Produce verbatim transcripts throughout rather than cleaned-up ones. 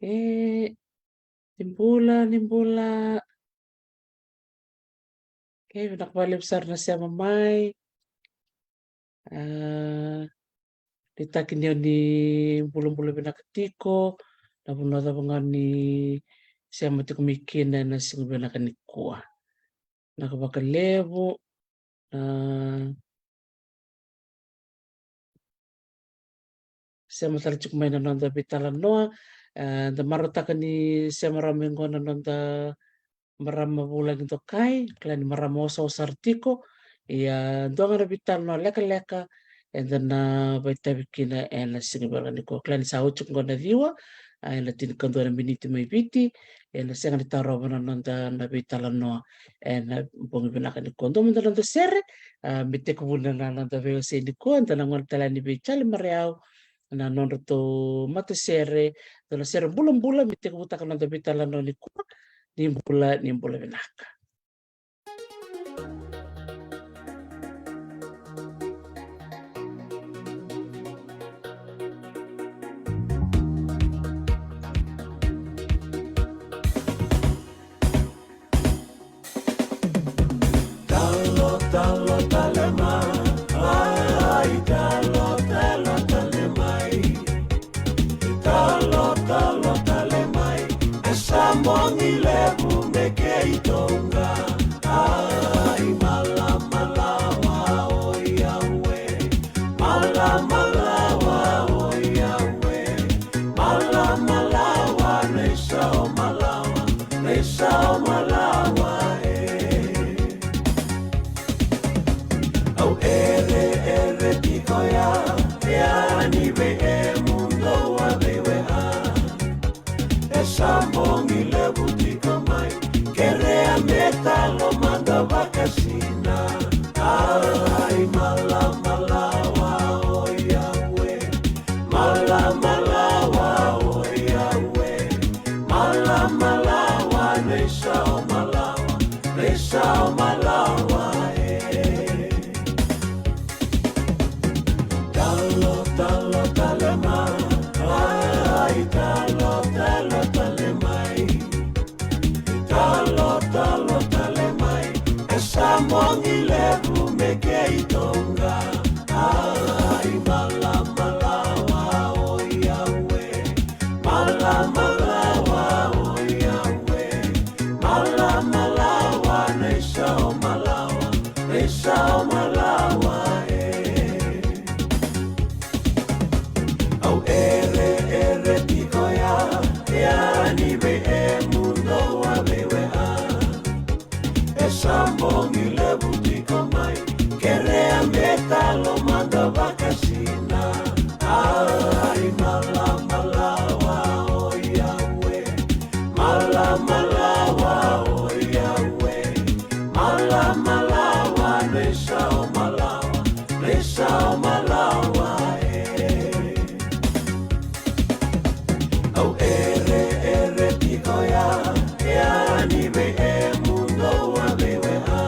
E, ni bula, ni bula. Okei, vinaka vakalevu sara na sema mai. A, ni taki ni o ni bulabula vinaka tiko, na vanua cava ga o ni sema tiko mai kina ena siga vinaka nikua. Vinaka vakalevu. A, sema tale tiko mai na noda veitalanoa. E, da marautaka ni sema rawa mai qo na noda marama vulagi dokai, kila ni marama osaosa sara tiko. Ia, dua ga na veitalanoa lekaleka eda na vakaitavi kina ena siga vinaka nikua. Kila ni sa oti tiko qo na ciwa, a, ena tinikadua na miniti mai Viti, ena sega ni tarova na noda na veitalanoa ena bogi vinaka nikua. Dua mada na noda sere, a, me tekivuna na noda veiwasei nikua, da na gole tale yani vei Charlie Marayau, na nodratou matasere, dua na sere bulabula, me tekivutaka na noda veitalanoa nikua. Ni bula, ni bula vinaka. Talo, talo, tale mai. Ai, talo, talo, tale mai. Talo, talo, tale mai. E sa bogi levu me keitou ga. Ai, malamalawa, oi Yawe. Malamalawa, oi Yawe. Malamalawa, nei sa o malawa, nei sa o malawa, e. Au ereere tiko ya, ya ni vei emudou a veiwea. E sa bogi levu tiko mai, kerea me talo mada vakasina. Ai, malamalawa, oi Yawe. Malamalawa, oi Yawe. Malamalawa, nei sa o malawa, nei sa o malawa, e. Talo, talo, tale mai. Ai, talo, talo, tale mai. Talo, talo, tale mai. E sa bogi levu me keitou ga. Ai, malamalawa, oi Yawe. Malamalawa, oi Yawe. Malamalawa, nei sa o malawa, nei sa o malawa, e. Au ereere tiko ya, ya ni vei emudou a veiwea. E sa bogi levu tiko mai, kerea me talo mada vakasina. Ai, malamalawa, oi Yawe. Malamalawa, oi Yawe. Malamalawa, nei sa o malawa, nei sa o malawa, e. Au ereere tiko ya, ya ni vei emudou a veiwea.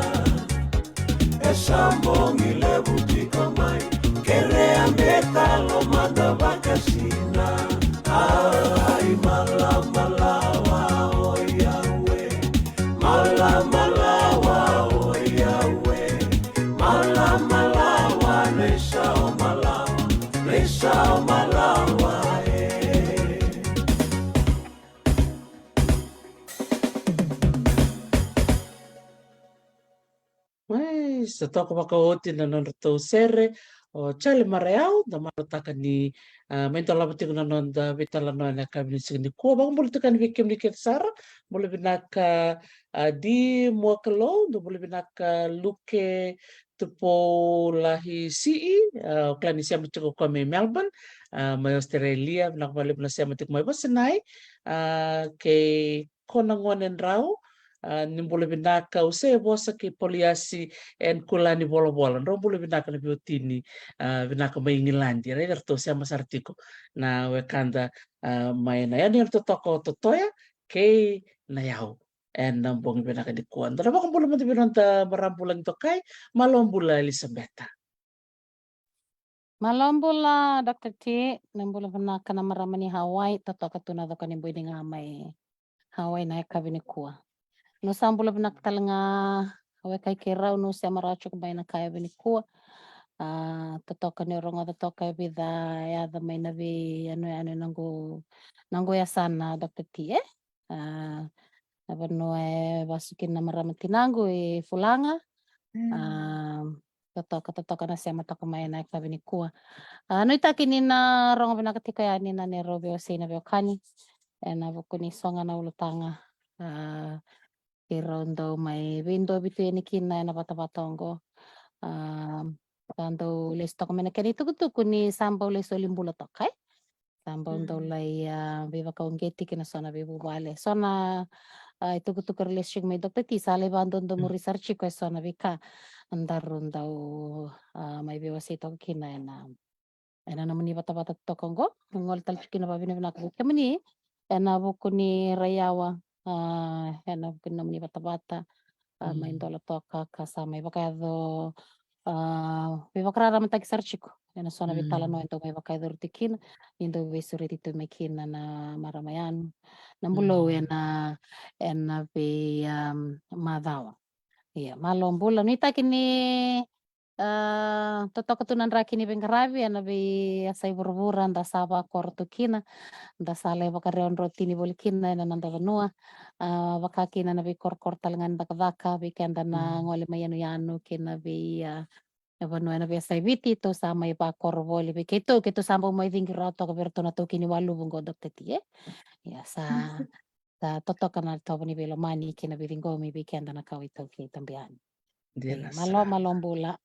E sa bogi levu tiko mai, kerea me talo mada vakasina. Ai, malamalawa, oi Yawe. Malamalawa, oi Yawe. Malamalawa, nei sa o malawa, nei sa o malawa, e. Mai, sa toka vakaoti na nodratou sere o Charlie Marayau, da marautaka ni, a, mai dolava tiko na noda veitalanoa ena yakavi ni siga nikua. Vakabula tiko yani vei kemuni kece sara, bula vinaka, a, Di Muakalou, dou bula vinaka Luke Tupou Lahi Sii, a, o kila ni sema tiko o koya mai Melbourne, a, mai Australia, vinaka vakalevu na sema tiko mai Vasinai, a, kei Kona Gone Drau, a, ni bula vinaka, au se vosa kei Poliasi and Kulani Volavola, drau bula vinaka na veiwatini, a, vinaka mai Igiladi, raica ratou sema sara tiko na wekada, a, mai na yanuyanu totoka o Totoya kei Nayau. Ena bogi vinaka nikua. Da na vakabula mada vei noda marama vulagi dokai, malo bula Elisabeta. Malo bula, Doctor T. Na bula vinaka na marama ni Hawaii, totoka tu na coka ni bui ni ga mai Hawaii na yakavi nikua. Au sa bula vinaka tale ga, au e kai keirau, au se marau tiko mai na yakavi nikua. A, totoka ni rogoca toka e vica yaca mai na veiyanuyanu na qo, na qo yasana, Doctor T, e? A, na vanua e vasu kina na marama tinaqu i Fulaga. A, totoka, totoka na sema toka mai na yakavi nikua. A, nuitaki ni na rogo vinaka tiko yani na neirau veiwasei na veiwekani ena vuku ni so ga na ulutaga. A, keirau dau mai veidovi tu yani kina ena vatavata oqo. A, sa dau lesu toka mai na kena itukutuku ni sa bau lai soli bula toka, e? Sa bau dau lai, a, veivakauqeti kina so na veivuvale. So na, a, itukutuku era lesu tiko mai, Doctor T, sa lai vadodomuri sara tiko e so na veika daru dau, a, mai veiwasei toka kina ena, ena nomuni vatavata toka oqo. Gole tale tiko kina vavinavinaka vei kemuni ena vuku ni raiyawa, a, ena vuku ni nomuni vatavata, a, mai dola toka ka sa mai vakayaco, a, veivakararamataki sara tiko ena so na veitalanoa e dau mai vakayacori tiko kina, ni dau veisureti tu mai kina na marama yani, na Bulou ena, ena vei, a, macawa. Ia, malo bula, nuitaki ni, a, totoka tu na draki ni veiqaravi ena veiyasai vuravura da sa vakoro tu kina, da sa lai vakarewatini voli kina ena noda vanua. A, vaka kina na veikorokoro tale ga ni cakacaka vei keda na gole mai yanuyanu kei na vei, a, na vanua ena veiyasai Viti, tou sa mai vakoro voli vei keitou, keitou sa bau mai ciqi rawa toka vei iratou na taukei ni waluvu oqo, Doctor T, e? Ia, sa, sa totoka na itovo ni veilomani kei na veiciqomi vei keda na kawa iTaukei tabu yani. Dina sara. Malo, malo bula.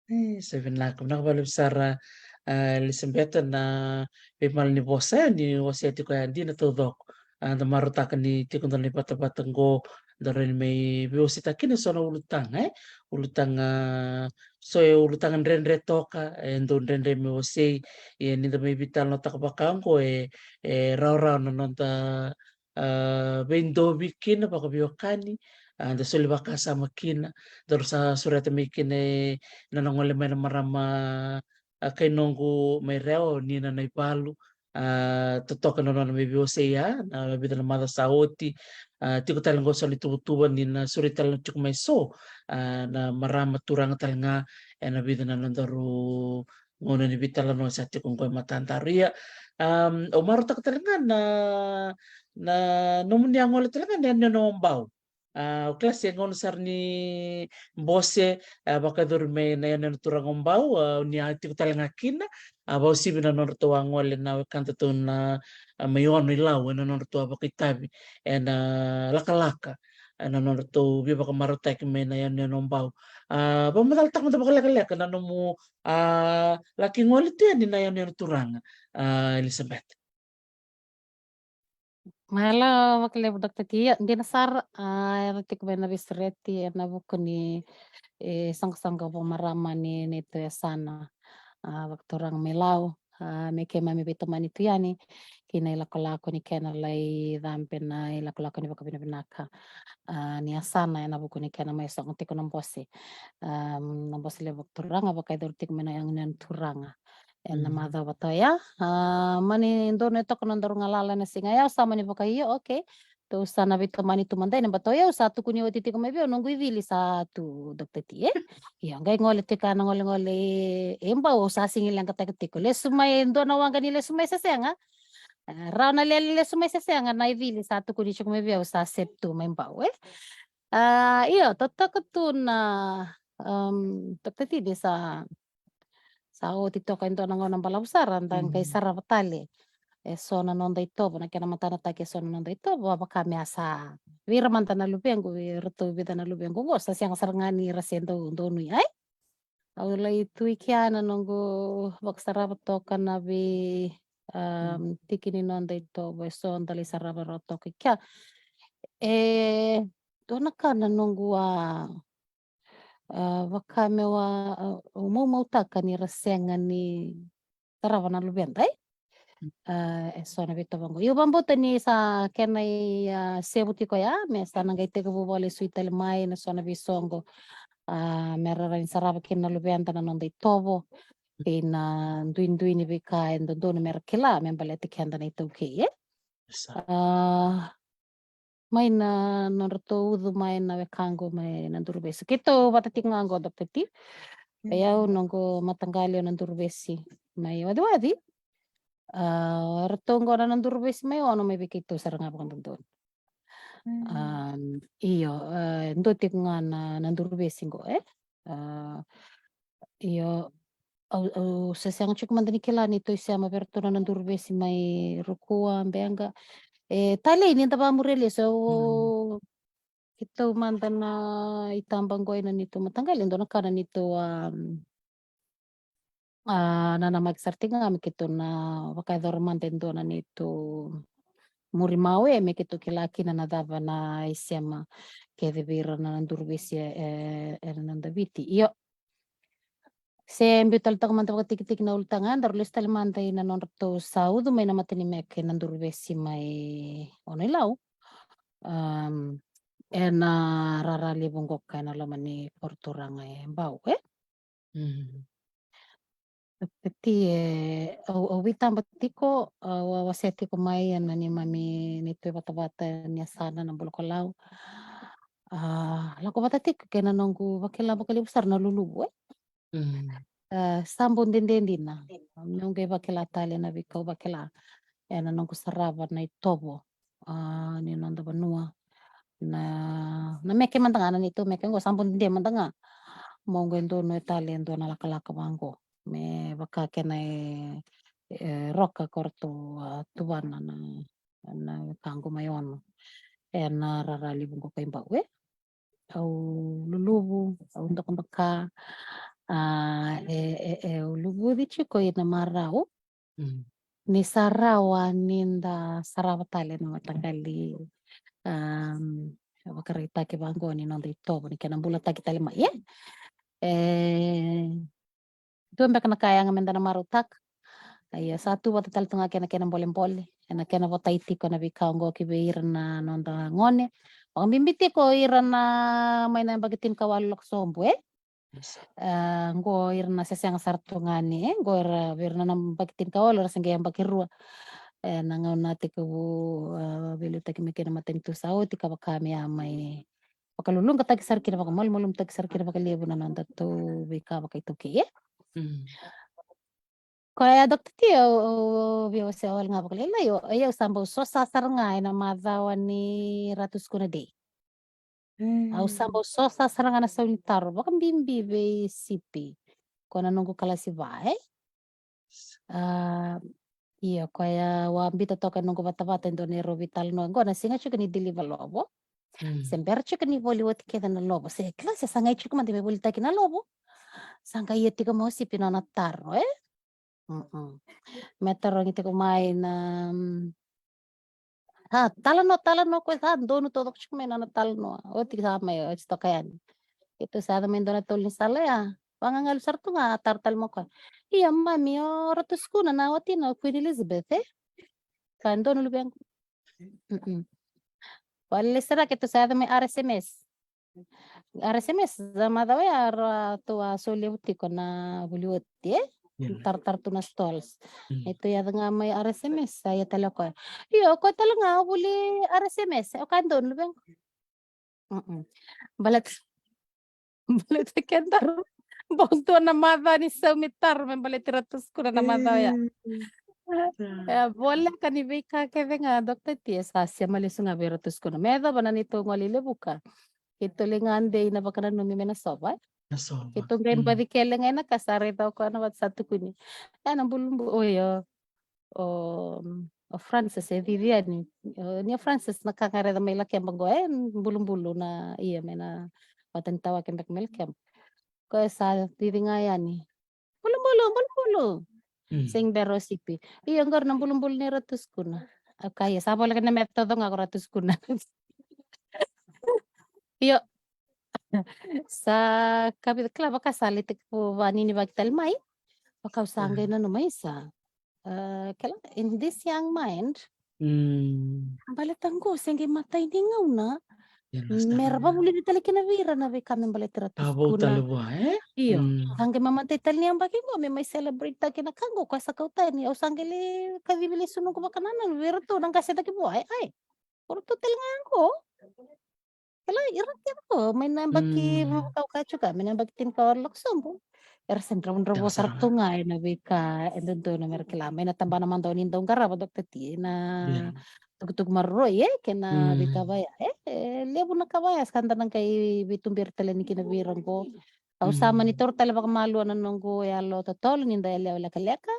E, sa vinaka, vinaka vakalevu sara, a, Elisabeta, na veimala ni vosa ni wasea tiko ya, dina taucoko. A, da marautaka ni tiko dua na ivatavata qo, da rawa ni mai veiwaseitaka kina so na ulutaga, e? Ulutaga, so e ulutaga dredre toka, e dau dredre me wasei, ia ni da mai veitalanoataka vaka oqo, e, e rawarawa na noda, a, veidovi kina vakaveiwekani, a, da soli vakasama kina, daru sa sureta mai kina e, na nona gole mai na marama, a, kai noqu mai Rewa, o Nina Naivalu, a, totoka na nona mai veiwasei ya, na vica na macawa sa oti, a, tiko tale qo so na ituvatuva ni na sureti tale tiko mai so, a, na marama turaga tale ga, ena vica na nodaru gauna ni veitalanoa sa tiko qo e matadaru. Ia, am, au marautaka tale ga na, na nomuni a gole tale ga na yanuyanu o Bau. A, au kila se gauna sara ni bose, a, vakayacori mai na yanuyanu turaga o Bau, a, ni a tiko tale ga kina, a, vakauasivi na nodratou a gole na wekadatou na, a, mai Ono i Lau, ena nodratou a vakaitavi ena lakalaka, ena nodratou veivakamarautaki mai na yanuyanu o Bau. A, vakamacalataka mada vakalekaleka na nomu, a, laki gole tu yani na yanuyanu turaga, a, Elisabeta. Malo vakalevu, Doctor T. Ia, dina sara, a, era tiko mai na veisureti ena vuku ni, e, soqosoqo vakamarama ni neitou yasana, a, vakaturaga mai Lau, a, me keimami veitomani tu yani ki na ilakolako ni kena lai cabe na ilakolako ni vakavinavinaka, a, ni yasana ena vuku ni kena mai sogo tiko na bose, a, na bose levu vakaturaga vakayacori tiko mai na yanuyanu turaga ena macawa vata oya. A, mani donu e toka na nodaru galala ena siga ya, au sa mani vakaio, okay. Tou sa na veitomani tu mada ena bata oya, au sa tukuni oti tiko mai vei au noqu icili sa tu, Doctor T, e? Ia, qai gole tiko na golegole e, e Bau, au sa sega ni leqataka tiko. Lesu mai, dua na waqa ni lesu mai se sega. A, rawa na lewe ni lesu mai se sega, na icili sa tukuni tiko mai vei au sa save tu mai Bau, e? A, io, totoka tu na, um, Doctor T, ni sa, sa oti toka e dua na gauna balavu sara, da qai sarava tale e so na noda itovo, na kena matanataki e so na noda itovo, a vaka me a sa vei ira mada na luvequ, vei iratou vica na luvequ qo, sa sega sara ga ni ra se dau, dau nuitaki. Au lai tu i kea na noqu vakasarava toka na vei, um, tiki ni noda itovo e so da lai sarava rawa toka i kea. E dua na ka na noqu a, a, vaka me wa, a, au maumautaka ni ra sega ni sarava na luveda, e? A, e so na veitovo qo. Io, vakabauta ni sa kena i, a, sevu tiko ya, me sa na qai tekivu vakalesu tale mai na so na veisoqo. A, me ra rawa ni sarava kina na luveda na noda itovo. kei na duidui ni veika e dodonu me ra kila me baleti keda na iTaukei, e? Sa. A, mai na nodratou ucu mai na wekaqu mai Naduruvesi. Keitou vata tiko ga qo, Doctor T. Vei au, mm, noqu mataqali o Naduruvesi mai Waciwaci. A, ratou qo na Naduruvesi mai Ono mai vei keitou sara ga vakadodonu. Mm. A, io, a, dua tiko ga na, Naduruvesi qo, e? A, io, au, au se sega tiko mada ni kila ni tou isema vei ratou na Naduruvesi mai Rukua, Beqa. E, talei ni da vamuria lesu, au, mm, keitou mada na itaba qo ina neitou mataqali, dua na ka na neitou, a, a, nanamaki sara tiko ga me keitou na vakayacora mada e dua na neitou muri mau, e, me keitou kila kina na cava na isema kece vei ira na Naduruvesi e, e, ena noda Viti. Io. Se biu tale toka mada vakatikitiki na ulutaga, daru lesu tale mada ina nodratou sa ucu mai na matanimeke Naduruvesi mai Ono-i-Lau. Am, ena rara levu qo ka ena loma ni koroturaga e Bau, e? Mm. Ti, e, au, au veitaba tiko, au a wasea tiko mai ena neimami neitou ivatavata ni yasana na Bula ko Lau. A, lako vata tiko kei na noqu vakila vakalevu sara na luluvu, e? Mm. A, sa bau dede dina. Meu qai vakila tale na veika au vakila ena noqu sarava na itovo, a, ni noda vanua. Na, na meke mada ga, na neitou meke qo sa bau dede mada ga. Meu qai donu e tale e dua na lakalaka vaqo me vaka kena e, e, roka ko ratou, a, tuvana na, na wekaqu mai Ono ena rara levu qo kei Bau, e? Au luluvu, au dokadoka, a, e, e, e, au luvuci tiko ina marau. Mm. Ni sa rawa ni da sarava tale na mataqali, am, vakaraitaki vaqo ni noda itovo ni kena bulataki tale mai, e? E, dua beka na ka yaga meda na marautaka. Ia, sa tu vata tale tu ga kei na kena bolebole ena kena votai tiko na veika oqo ki vei ira na noda gone, vakabibi tiko ira na mai na yabaki tinikawalu lako sobu, e? Yes. A, qo ira na sesega sara tu ga ni, e, qo ira, vei ira na yabaki tinikawalu, era se qai yabaki rua. E, na gauna tekivu, a, veiliutaki mai kina na matanitu sa oti, ka vaka me a mai vakalulutaki sara kina, vakamalumalumutaki sara kina vakalevu na nodatou veika vakaitaukei, e? Mm. Koya, Doctor T, au, au, au via wasea wale ga vakalailai, o, o yau sa bau sosa sara ga ena macawa ni Ratu Sukuna Day. Mm. Au sa bau sosa sara ga na sau ni taro, vakabibi vei Sipi, ko na noqu kalasi va, e? A, io, koya au a biuta toka e noqu vatavata e dua na neirau veitalanoa. Qo na siga tiko ni deliver lovo. Mm. Se bera tiko ni voli oti kece na lovo. Se kila se sagai tiko mada me volitaki na lovo. Sa qai ia tiko mai o Sipi na nona taro, e? Mm-mm. Me tarogi tiko mai na, mm, a, talanoa, talanoa, koya sa donu taucoko tiko mai na nona talanoa. Oti sa mai, oti toka yani. Keitou sa yaco mai dua na tolu ni sala ya. Vagagalu sara tu ga, a taro tale mai o koya. Ia, mami, o Ratu Sukuna na watina o Queen Elizabeth, e? Ka donu luvequ. Mm-mm. Vale sara keitou sa yaco mai R S M S. R S M S, sa macawa ya ratou a solia tiko na vuli oti, e? Ia. Taratara tu na stalls. Mm. Keitou yaco ga mai R S M S, sa ia tale o koya. Io, o koya tale ga o vuli R S M S, o ka donu luvequ. Mm-mm. Baleta, baleta kedaru bau dua na macawa ni sau ni taro me baleti Ratu Sukuna na macawa ya. Mm. E, voleka ni veika kece ga, Doctor T, e sa sema lesu ga vei Ratu Sukuna. Me yacova na neitou gole i Levuka, keitou lai gade ina vakananumi me na sova, e? Na sova. Keitou qai, mm, baci kele ga ina ka sa raica o koya na vata sa tukuni. E, na bulubulu, o io. O, o Francis e cici yani. O, ni o Francis na ka ga raica mai Lakeba qo, e, bulubulu na, ia, mai na vata ni tawa Kebeka mai Lakeba. Koya sa cici ga yani. Bulubulu, bulubulu. Mm. Sega bera o Sipi. Io, qori na bulubulu ni Ratu Sukuna. Au kaya, sa voleka na me tauca ga ko Ratu Sukuna. Io. Sa ka vica, kila, vaka sa lai tekivu vaninivaki tale mai. Vaka au sa qai nanuma, isa, a, kila, in this young mind, mm, baleta qo se qai matai ni gauna Me ra vavulici tale kina vei ira na veika me baleti ira tu. Vou tale vua, e? Io. Sa qai mamadei tale ni yabaki qo me mai celebrate taki na ka qo, koya sa kau tani. Au sa qai le kacivi lesu noqu vakanananu vei iratou na qase taki vua, e? Ai, o ratou tale ga qo. Kila, ira kece qo mai na yabaki, vakau ka tiko, mai na yabaki tinikawalu lako sobu. Era se dravudravua sara tu ga ena veika e dodonu me ra kila mai na tabana mada o ni dau qarava, Doctor T, na tukutuku maroroi, e, kei na veika vaya, e, e levu na ka vaya sa ka da na qai veituberi tale ni kina vei ira qo. Au sa mani taura tale vakamalua na noqu yalo totolo ni da yalewa lekaleka.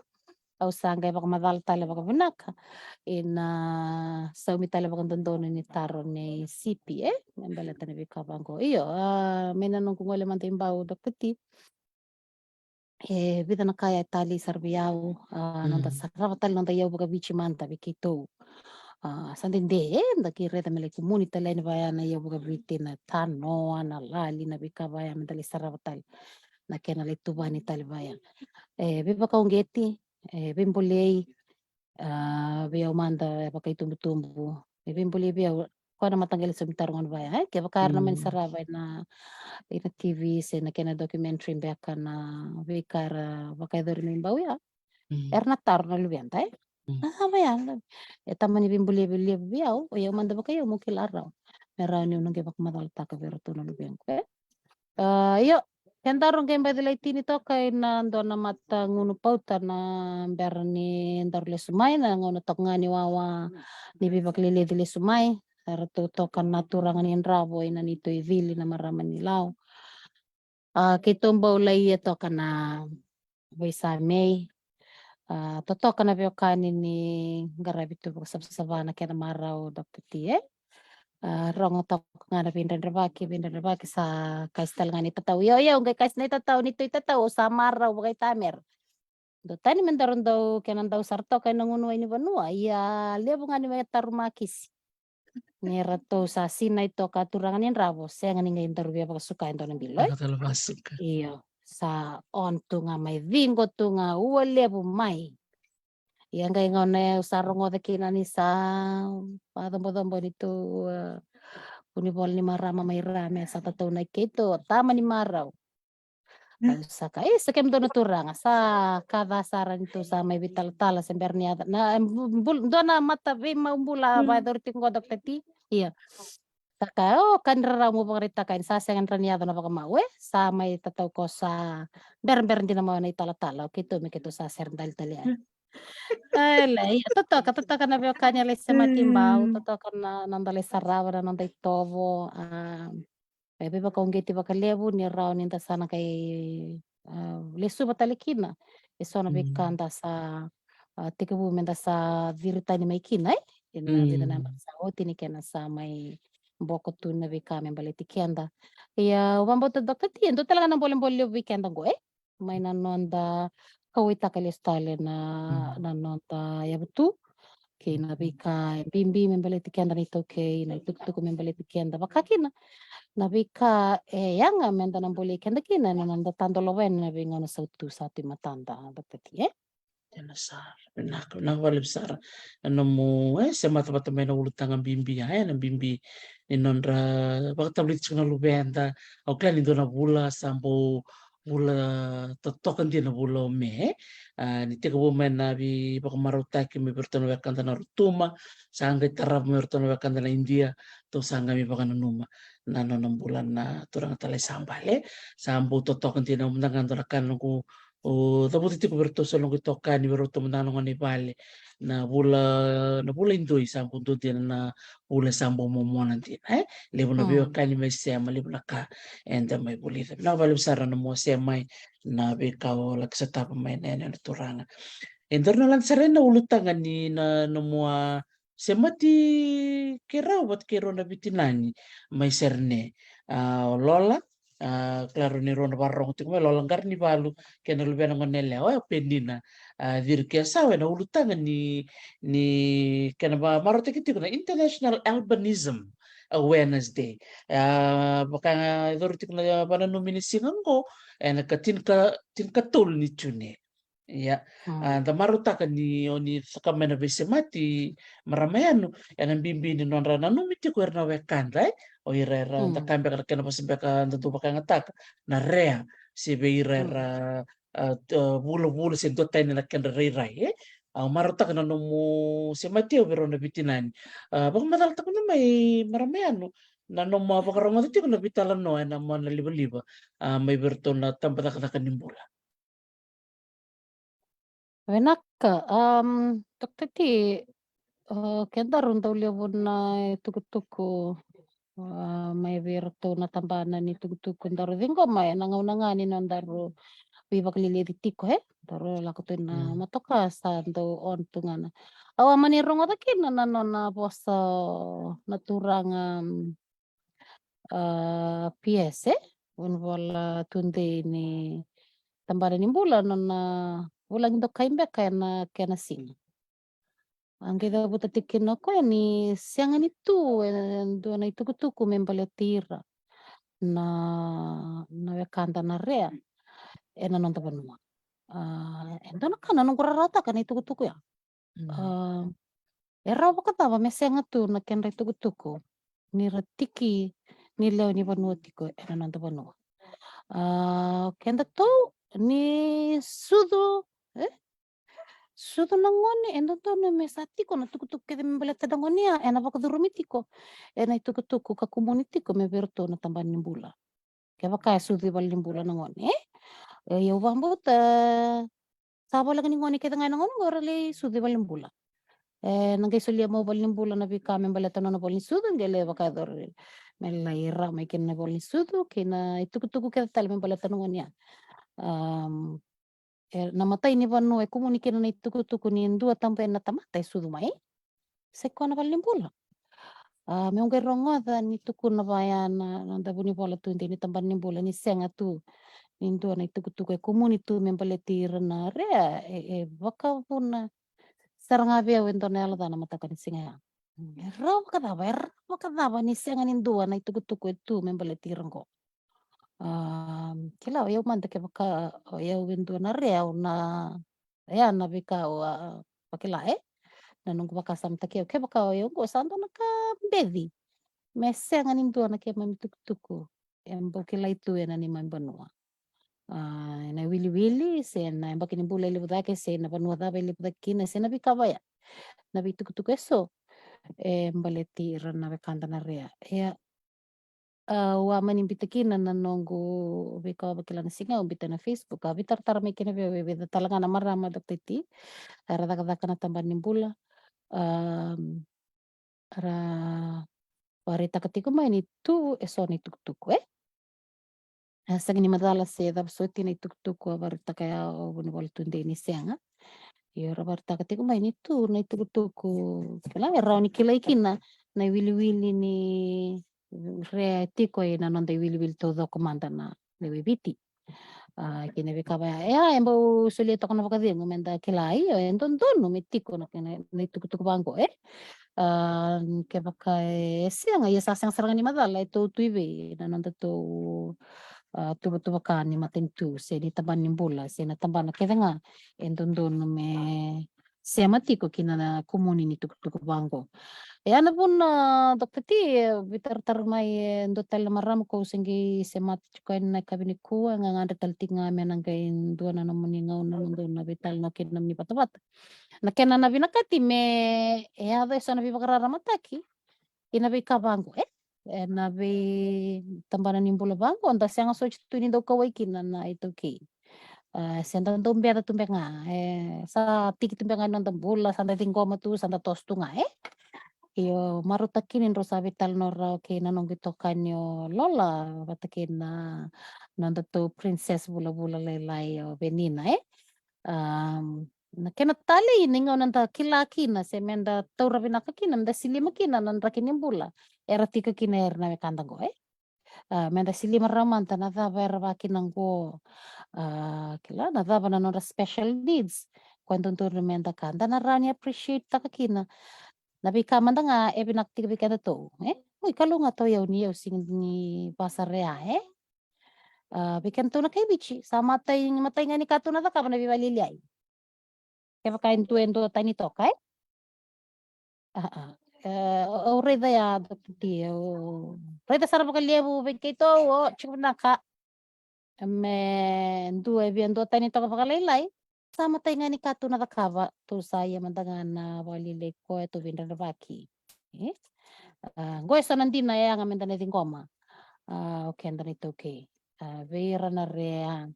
Au sa qai vakamacala tale vakavinaka ina saumi tale vakadodonu ni taro nei Sipi, e, me baleta na veika vaqo. Io, a, mai na noqu gole mada i Bau, Doctor T, e vica na ka ya e talei sara vei au, a, noda sarava tale noda iyau vakaviti mada vei keitou. A, sa dede, e, da qai raica me lai kumuni tale yani vaya na iyau vakaviti, na tanoa, na lali, na veika vaya me da lai sarava tale, na kena lai tuvani tale vaya. E veivakauqeti, e veibolei, a, vei au mada e vakaitubutubu. E veibolei vei au, koya na mataqali saumi taro gona vaya, e? Kevaka era na mani sarava ina, ina T V se na kena documentary beka na veika era vakayacori mai Bau ya, era na taro na luveda, e? A, vaya, e tamani veibolei vei, levu vei au, o yau mada vakai au meu kila rawa. Me rawa niu na qai vakamacalataka vei iratou na luvequ, e? A, io, kedaru qai baci lai tini toka ina dua na matagunu pauta na bera ni daru lesu mai, na gauna toka ga ni wawa ni veivakaleleci lesu mai. Eratou toka na turaga ni Dravo ina neitou icili na marama ni Lau. A, keitou bau lai ia toka na veisamei. A, totoka na veiwekani ni qaravi tu vakasavasava na kena marau, Doctor T, e? A, rogo toka ga na veidredrevaki, veidredrevaki sa kasi tale ga na itatau. Io, io, qai kasi na itatau, neitou itatau, au sa marau vakaitamera. Dua tani me daru dau, kena dau sara toka ena gunu wai ni vanua, ia levu ga ni veitaromakisi. Ni ratou sa sinai toka a turaga ni Dravo, sega ni qai daru via vakasuka e dua na bilo, e? Io, sa on tu ga mai, ciqo tu ga, ua levu mai. Ia qai gauna au sa rogoca kina ni sa vacobocobo ni tu, a, vunivola ni marama mai ra me sa tatau na keitou, tama ni marau. Au sa kaya, e, sa kemudou na turaga, sa ka ca sara ni tou sa mai veitalatala se bera ni yaco na, e, bu-, bul-, dua na mata veimau bula vakayacori tiko qo, Doctor T. Ia. Sa kaya, o, ka ni rarau meu vakaraitaka yani, sa sega ni rawa ni yaco na vakamau, e? Sa mai tatau ko sa berabera dina mai na italatala, o keitou me keitou sa sere dali tale yani. Ai, lai, ia, totoka, totoka na veiwekani a lai semati Bau, totoka na, na noda lai sarava, na noda itovo, a, e veivakauqeti vakalevu ni rawa ni da sa na qai, a, lesuva tale kina e so na veika da sa, a, tekivu me da sa ciri tani mai kina, e? Ena vica na yabaki sa oti ni kena sa mai boko tu na veika me baleti keda. Ia, au vakabauta, Doctor T, e dua tale ga na bolebole levu vei keda qo, e? Mai na noda kauwaitaka lesu tale na, na noda yavutu kei na veika e bibi me baleti keda na iTaukei, na itukutuku me baleti keda, vaka kina na veika e yaga me da na bolei keda kina ena noda tadolava yani na veigauna sautu sa tu e matada, Doctor T, e? Ena sa vinaka, vinaka vakalevu sara na nomu, e, semata vata mai na ulutaga bibi ya, e, na bibi ni nodra vakatavulici tiko na luveda. Au kila ni dua na vula sa bau vula totoka dina, vula o Me, a, ni tekivu mai na veivakamarautaki mai vei iratou na wekada na Rotuma, sa qai tarava mai vei iratou na wekada na Idia, tou sa qai mai vakananuma na nona bula na turaga Talai Sabale. Sa bau totoka dina, au mada ga dua na ka na noqu, o, cavuta tiko vei iratou, so noqu itokani, vei iratou mada ga na gone i vale, na vula, na vula i doi sa bau dua dina na vula sa bau momona dina, e? Levu na veiwekani mai sema, levu na ka eda mai vulica. Vinaka vakalevu sara na nomu wasea mai na veika o laki sotava mai na yanuyanu turaga. E daru na lade sara ena ulutaga ni na nomu a semati keirau vata kei rau na Viti Nani mai Serene. A, o Lola, a, kila rau ni rau na vakarorogo tiko mai, Lola Qaranivalu kei na luvena gone yalewa, o Penina, a, Cirikesawa, ena ulutaga ni, ni kena va-, marautaki tiko na International Albinism Awareness Day. A, vaka e curu tiko na vananumi ni siga oqo, ena ka tinika, tinikatolu ni June. Ia, a, da marautaka ni o ni caka mai na veisemati, marama yanu, ena bibi ni nodra nanumi tiko era na wekada, e? O ira era da ka beka na kena vosa beka da dau vakayagataka na rea, se vei ira era, a, vulavula se dua tani na kedra rairai, e? Au marautaka na nomu semati au vei rau na veitinani. A, vakamacalataka mada mai, marama yanu, na nomu a vakarogoca tiko na veitalanoa ena mona livaliva, a, mai vei iratou na tabacakacaka ni bula. Vinaka, um, Doctor T, a, kedaru dau levu na itukutuku, a, mai vei iratou na tabana ni tukutuku daru ciqoma ena gauna ga ni nodaru veivakalilici tiko, e? Daru lako tu na motoka sa dau on tu ga na. Au a mani rogoca kina na nona vosa na turaga, um, a, P S, e? Vunivola tudei ni tabana ni bula, nona vulagi dokai beka ena kena siga. A qai cavuta tiko kina o koya ni sega ni tu e dua na itukutuku me baleti ira na, na wekada na rea ena noda vanua. A, e dua na ka na noqu rarawataka na itukutuku ya. A, e rawa vakacava me sega tu na kedra itukutuku ni ra tiki ni lewe ni vanua tiko ena noda vanua? A, kedatou ni sucu, e? Sucu na gone, e dodonu me sa tiko na tukutuku kece me baleta na gone ya, ena vakacurumi tiko ena itukutuku ka kumuni tiko mai vei iratou na tabana ni bula. Kevaka e sucu i valenibula na gone, e? E, ia au vakabauta sa voleka ni gone kece ga ena gauna qo era lai sucu i valenibula. E, na qai solia mai o valenibula na veika me baleta na nona ivola ni sucu, qai lai vakayacori me lai rawa mai kina na ivola ni sucu kei na itukutuku kece tale me baleta na gone ya. Am, e, na imatai ni vanua e kumuni kina na itukutuku ni dua tabua na tamata e sucu mai, sai koya na valenibula. A, meu qai rogoca ni tukuna vaya na, na noda vunivola tudei ni tabana ni bula ni sega tu ni dua na itukutuku e kumuni tu me baleti ira na rea, e, e vakavuna sara ga vei au e dua na yalo ca na mataka ni siga ya. E rawa vakacava, e rawa vakacava ni sega ni dua na itukutuku e tu me baleti ira qo? A, kila, o yau mada kevaka o yau e dua na rea, au na, ya na veika au a vakila, e? Na noqu vakasamataki au, kevaka o yau qo sa dua na ka beci me sega ni dua na keimami tukutuku e bau kilai tu ena neimami vanua. A, ena iwiliwili, se na yabaki ni bula e levu cake, se na vanua cava e levu cake kina, se na veika vaya, na veitukutuku eso e baleti ira na wekada na rea. Ia, a, au a mani biuta kina na noqu veika au vakila na siga, au biuta na Facebook, a veitaratara mai kina vei au e vica tale ga na marama, Doctor T, era cakacaka na tabana ni bula. A, ra vakaraitaka tiko mai ni tu eso na itukutuku, e? A sega ni macala se cava soti na itukutuku a vakaraitaka ya o vunivola tudei ni sega. Io, ra vakaraitaka tiko mai ni tu na itukutuku, kila, e rawa ni kilai kina na iwiliwili ni rea e tiko ena noda iwiliwili taucoko mada na lewe i Viti. A, kei na veika vaya, e, a, e bau solia toka na vakacegu meda kila, io, e dodonu me tiko na, na, na itukutuku vaqo, e? A, kevaka e sega, ia sa sega sara ga ni macala e tou tu i vei na nodatou, a, tuvatuva ka ni matanitu se ni tabana ni bula se na tabana kece ga e dodonu me sema tiko kina na kumuni ni tukutuku vaqo. E, a na vuna, Doctor T, e veitaratara mai e dua tale na marama ko au se qai semata tiko yani na yakavi nikua, e gagadre tale tiko ga me na qai dua na nomuni gauna mo dou na veitalanoa kei na nomuni vatavata. Na kena na vinakati me yaco eso na veivakararamataki ena veika vaqo, e? Ena veitabana ni bula vaqo, da sega soti tu ni dau kauwai kina na iTaukei. A, se da dau beca tu beka ga, e, sa tiki tu beka ga na noda bula, sa da ciqoma tu, sa da toso tu ga, e? Io, marautaki ni drau sa veitalanoa rawa kei na noqu itokani o Lola vata kei na nodatou princess vulavula lailai o Venina, e? Am, na kena talei ni gauna da kila kina se meda taura vinaka kina, meda silima kina na draki ni bula era tiko kina era na wekada qo, e? A, meda silima rawa mada na cava era vaka kina qo. A, kila, na cava na nodra special needs. Koya dodonu meda ka da na rawa ni appreciate taka kina na veika mada ga e vinaka tiko vei kedatou, e? Oi, Kalou ga, tau yau ni yau sega ni vasa rea, e? A, vei kedatou na kai Viti, sa matai, matai ga ni ka tou na cakava na veivakalialiai. Kevaka e dua, e dua tani toka, e? A, a. E, au, au raica ya, Doctor T, au raica sara vakalevu vei keitou, o, tiko vinaka. Me dua e via dua tani toka vakalailai. Sa matai ga ni ka tou na cakava, tou sa ia mada ga na vakalialiai koya, tou veidredrevaki. E? A, qo e so na dina e yaga meda na ciqoma. A, o keda na iTaukei. A, vei ira na rea,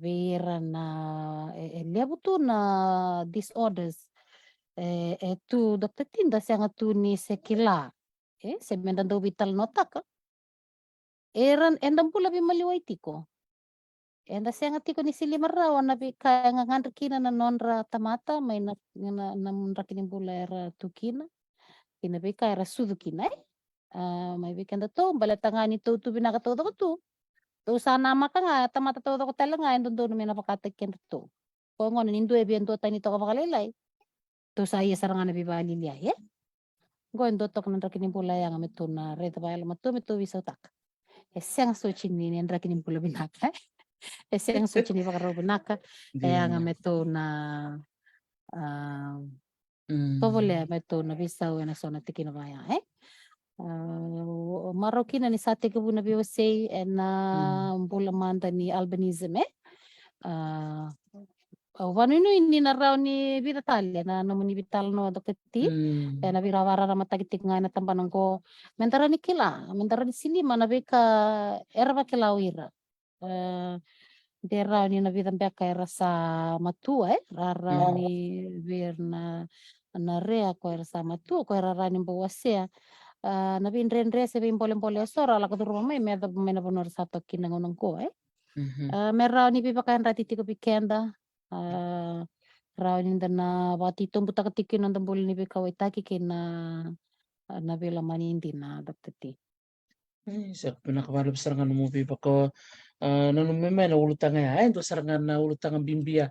vei ira na, e, e levu tu na disorders. E, e tu, Doctor T, da sega tu ni se kila. E, se meda dau veitalanoataka. Era, eda bula veimaliwai tiko. Eda sega tiko ni se lima rawa na veika e gagadre kina na nodra tamata, mai na, na, na draki ni bula era tu kina, kei na veika era sucu kina, e? A, mai vei kedatou, baleta ga ni tou tu vinaka taucoko tu. Tou sa namaka ga, tamata taucoko tale ga e dodonu me na vakataki kedatou. Ko gona ni dua e via dua tani toka vakalailai. Tou sa ia sara ga na veivakalialiai, e? Qo e dua toka na draki ni bula e yaga me tou na raica vakayalomatua me tou veisautaka. E sega soti ni, ni draki ni bula vinaka, e? E sega soti ni vakarau vinaka, e yaga me tou na, a, tovolea me tou na veisau ena so na tikina vaya, e? A, o marau kina ni sa tekivu na veiwasei ena bula mada ni albinism, e? A, au vanuinui ni na rawa ni vica tale na nomuni veitalanoa, Doctor T. Ena veirau vakararamataki tiko ga ena tabana qo. Meda rawa ni kila, meda rawa ni se lima na veika era vakila o ira. E, de rawa ni na vica beka era sa matua, e? Ra rawa ni vei ira na, na rea ko era sa matua, ko era rawa ni bau wasea. A, na veidredre se veibolebole e so ra lako curuma mai me yacova mai na vanua ra sa toka kina gauna qo, e? A, me rawa ni veivakayadrati tiko vei keda. A, rawa ni da na vakatitobutaka tiko kina noda bula ni veikauwaitaki kei na, na veilomani dina, Doctor T. E, sa vinaka vakalevu sara ga nomu veivaka, a, nanumi mai na ulutaga ya, e, dua sara ga na ulutaga bibi ya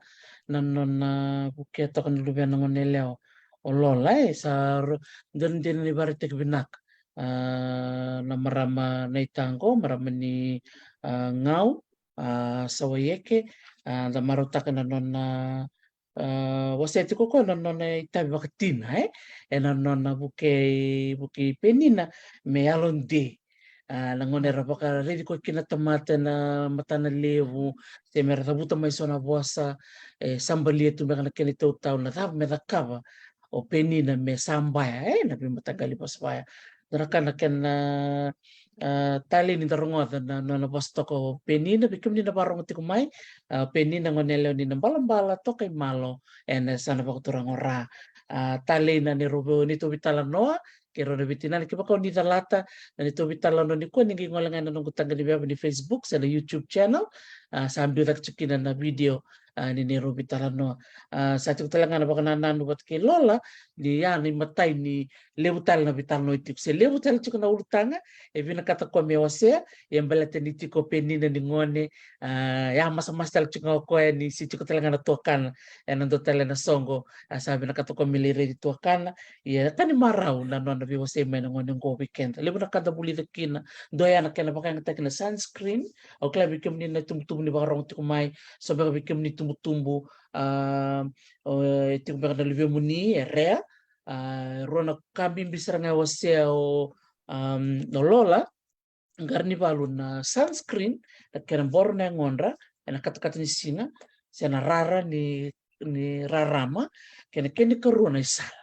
na nona vukea toka na luvena gone yalewa o Lola, e, sa ro-, dua na dina ni vakaraitaki vinaka. A, na marama na itago, marama ni, a, Gau, a, Sawaieke, a, da marautaka na nona, a, wasea tiko koya na nona itavi vakatina, e? Ena nona vukei, vukei Penina me yalodei. A, na gauna era vakaraici koya kina tamata ena matana levu, se mera cavuta mai so na vosa, e, sabalia tu beka na kena itautau, na cava me cakava o Penina me sabaya, e, na veimataqali vosa vaya. Dua na ka na kena, a, talei ni da rogoca na, na, na vosa toka o Penina, vei kemuni na vakarogo tiko mai, a, Penina gone yalewa ni Nabalabala, Tokaimalo, ena yasana vakaturaga o Ra. A, talei na neirau, neitou veitalanoa kei rau na veitinani, kevaka o ni calata na neitou veitalanoa nikua, ni qai gole ga ena noqu taqa ni veva ni Facebook se na YouTube channel, a, sa biu cake tiko kina na video, a, ni neirau veitalanoa. A, sa tiko tale ga na vakanananu vata kei Lola, ni ya na imatai ni levu tale na veitalanoa e tiko. Se levu tale tiko na ulutaga e vinakata koya me wasea, ia baleta ni tiko o Penina ni gone, a, ya masamasa tale tiko ga o koya ni se tiko tale ga na tuakana ena dua tale na soqo, a, sa vinakata koya me lai raici tuakana. Ia ka ni marau na nona veiwasei mai na gone qo vei keda. Levu na ka da vulica kina, dua ya na kena vakayagataki na sunscreen. Au kila vei kemuni na itubutubu ni vakarogo tiko mai, so beka vei kemuni itubutubu, a, o, e tiko beka na luvemuni e Rea. A, rua na ka bibi sara ga e wasea o, am, o Lola, qara ni valu na sunscreen, na kena boro na yagodra ena katakata ni siga, se na rara ni, ni rarama, kei na kena ikarua na isala.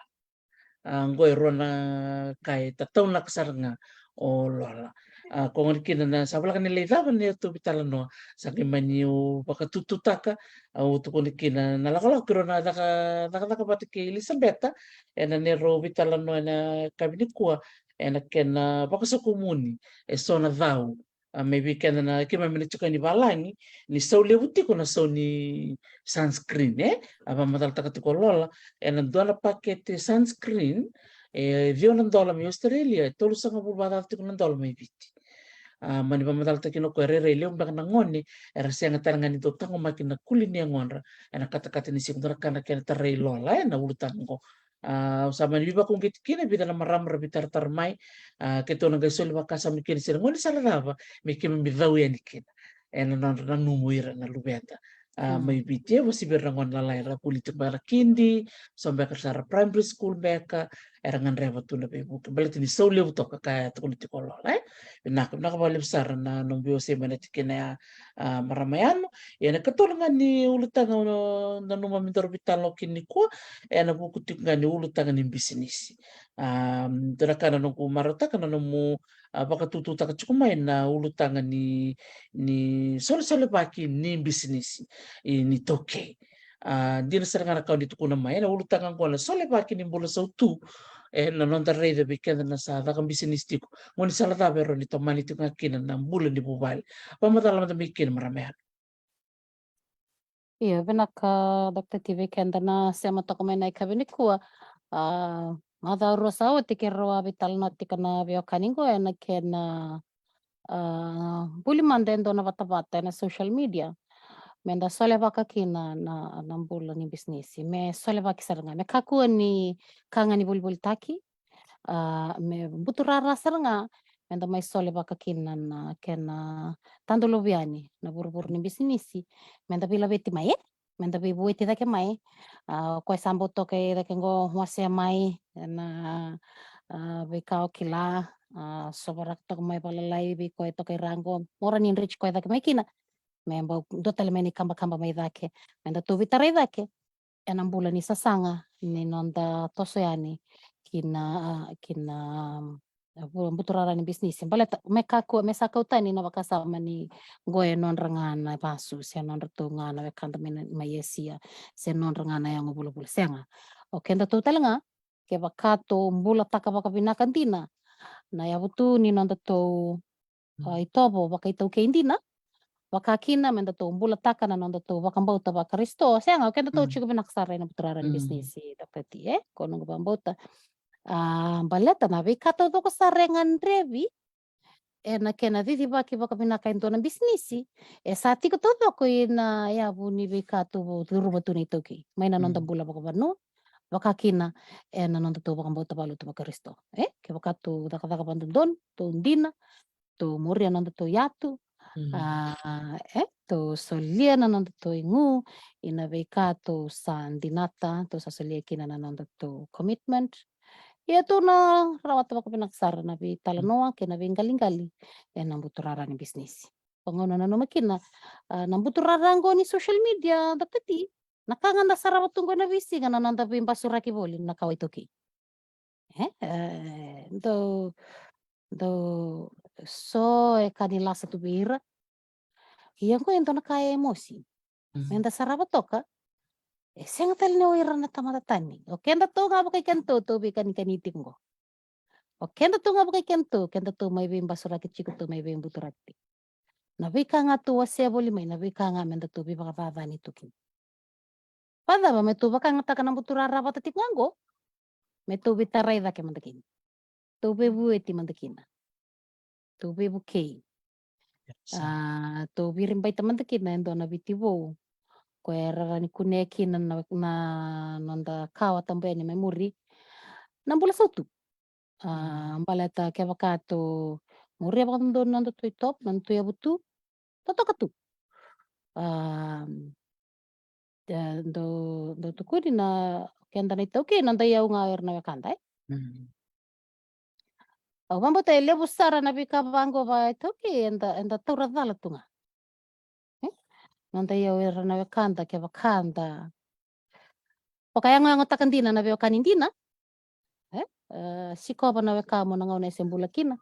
A, qo e rua na ka e tataunaka sara ga o Lola. A, ko gona kina na sa voleka ni lai cava na neitou veitalanoa, sa qai mani au vakatututaka, au tukuna kina na lakolako kei rau na caka, cakacaka vata kei Elisabeta ena neirau veitalanoa ena yakavi nikua, ena kena vakasokomuni e so na cau, a, mai vei keda na, keimami na tiko e valagi, ni sau levu tiko na sau ni sunscreen, e? A vakamacalataka tiko o Lola, ena dua na pakete sunscreen, e ciwa na dola mai Australia, e tolusagavulu vakacaca tiko na dola mai Viti. A, mani vakamacalataka kina o koya, rairai levu beka na gone era sega tale ga ni dau taqomaki na kuli ni yagodra ena katakata ni siga. Dua na ka na kena tarai Lola, e, na ulutaga qo. A, au sa mani veivakauqeti kina, vica na marama ra veitaratara mai. A, keitou na qai soli vakasama kina se na gone sara cava me keimami cau yani kina. ena nodra nanuma o ira na luveda. A, mai Viti e vosa vei ira na gone lalai era vuli tiko beka na kidi, so beka sara primary school beka, era gadreva tu na veivuke. Baleta ni sau levu toka ka e tukuni tiko o Lola, e? Vinaka, vinaka vakalevu sara na nomu veiwasei mai na tikina ya, a, marama Yanu. Ia na ikatolu ga ni ulutaga au nanuma me daru veitalanoa kina nikua, ena vuku tiko ga ni ulutaga ni bisinisi. A, dua na ka na noqu marautaka na nomu, a, vakatututaka tiko mai na ulutaga ni, ni solesolevaki ni bisinisi, i, ni iTaukei. A, dina sara ga na ka o ni tukuna mai, ena ulutaga oqo na solevaki ni bula sautu, ena noda raica vei keda na sa caka bisinisi tiko. Gaunisala cava e rawa ni tomani tiko ga kina na bula ni vuvale? Vakamacala mada mai kina, marama Yanu. Io, vinaka, Doctor T, vei keda na sema toka mai na yakavi nikua. A, macawa rua sa oti keirau a veitalanoa tiko na veiwekani qo ena kena, a, buli mada e dua na vatavata ena social media. Meda solevaka kina na, na bula ni bisinisi. Me solevaki sara ga. Me kakua ni ka ga ni volivolitaki. A, me buturara sara ga, meda mai solevaka kina na kena tadolovi yani na vuravura ni bisinisi, meda veilaveti mai, e? Meda veivueti cake mai. A, o koya sa bau toka i cake qo, wasea mai na, a, veika o kila, a, sovaraka toka mai valalai vei koya toka i ra qo, mora ni dreti koya cake mai kina. Me bau dua tale mai na ikabakaba mai cake, meda tou veitarai cake ena bula ni sasaga ni noda toso yani ki na, a, ki na, a, vu-, buturara ni bisinisi. Baleta me kakua, me sa kau tani na vakasama ni qo e nodra ga na vasu, se nodratou ga na wekada mai na, mai Esia, se nodra ga na yago vulavula. Sega. O kedatou tale ga, kevaka tou bulataka vakavinaka dina na yavutu ni nodatou, a, itovo vakaitaukei dina, vaka kina medatou bulataka na nodatou vakabauta vaKarisito. Sega, o kedatou tiko vinaka sara ena buturara ni bisinisi, Doctor T, e? Ko noqu vakabauta. A, baleta na veika taucoko sara e gadrevi ena kena cicivaki vakavinaka e dua na bisinisi, e sa tiko taucoko ina yavu ni veika tou curuma tu na iTaukei mai na noda bula vakavanua, vaka kina ena nodatou vakabauta vakalotu vaKarisito. E, kevaka tou cakacaka vakadodonu, tou dina, tou muria nodatou yatu, a, e, tou solia na nodatou igu ina veika tou sa dinata, tou sa solia kina na nodatou commitment. Ia tou na rawata vakavinaka sara na veitalanoa kei na veiqaliqali ena buturara ni bisinisi. Vagauna nanuma kina, a, na buturara qo ni social media, Doctor T, na ka ga da sarava tu qo ena veisiga na noda veibasuraki voli na kawa iTaukei. E, e, dou, dou, so e ka ni lasa tu vei ira. Ia qo e dua na ka e mosi. Meda sarava toka, e sega tale ni o ira na tamata tani. O kedatou ga vakai kedatou, tou veikanikani tiko qo. O kedatou ga vakai kedatou, kedatou mai veibasuraki tiko, tou mai veibuturaki tiko. Na veika ga tou wasea voli mai, na veika ga medatou veivakacacani tu kina. Vacava me tou vakayagataka na buturara vata tiko ga qo? Me tou veitarai cake mada kina. Tou veivueti mada kina. Tou veivukei. A, tou viribaita mada kina e dua na Viti vou. Ko era rawa ni kunea kina na, na noda kawa tabu yani mai muri. Na bula sautu. A, baleta kevaka tou muria vakadodonu na nodatou itovo, na nodatou yavutu, totoka tu. A, e, dou, dou tukuni na keda na iTaukei, noda iyau ga o ira na wekada, e? Au vakabauta e levu sara na veika vaqo va iTaukei, eda, eda taura cala tu ga. E? Noda iyau o ira na wekada, kevaka da vakayagoyagotaka dina na veiwekani dina. E? E, sikova na wekamu na gauna e se bula kina.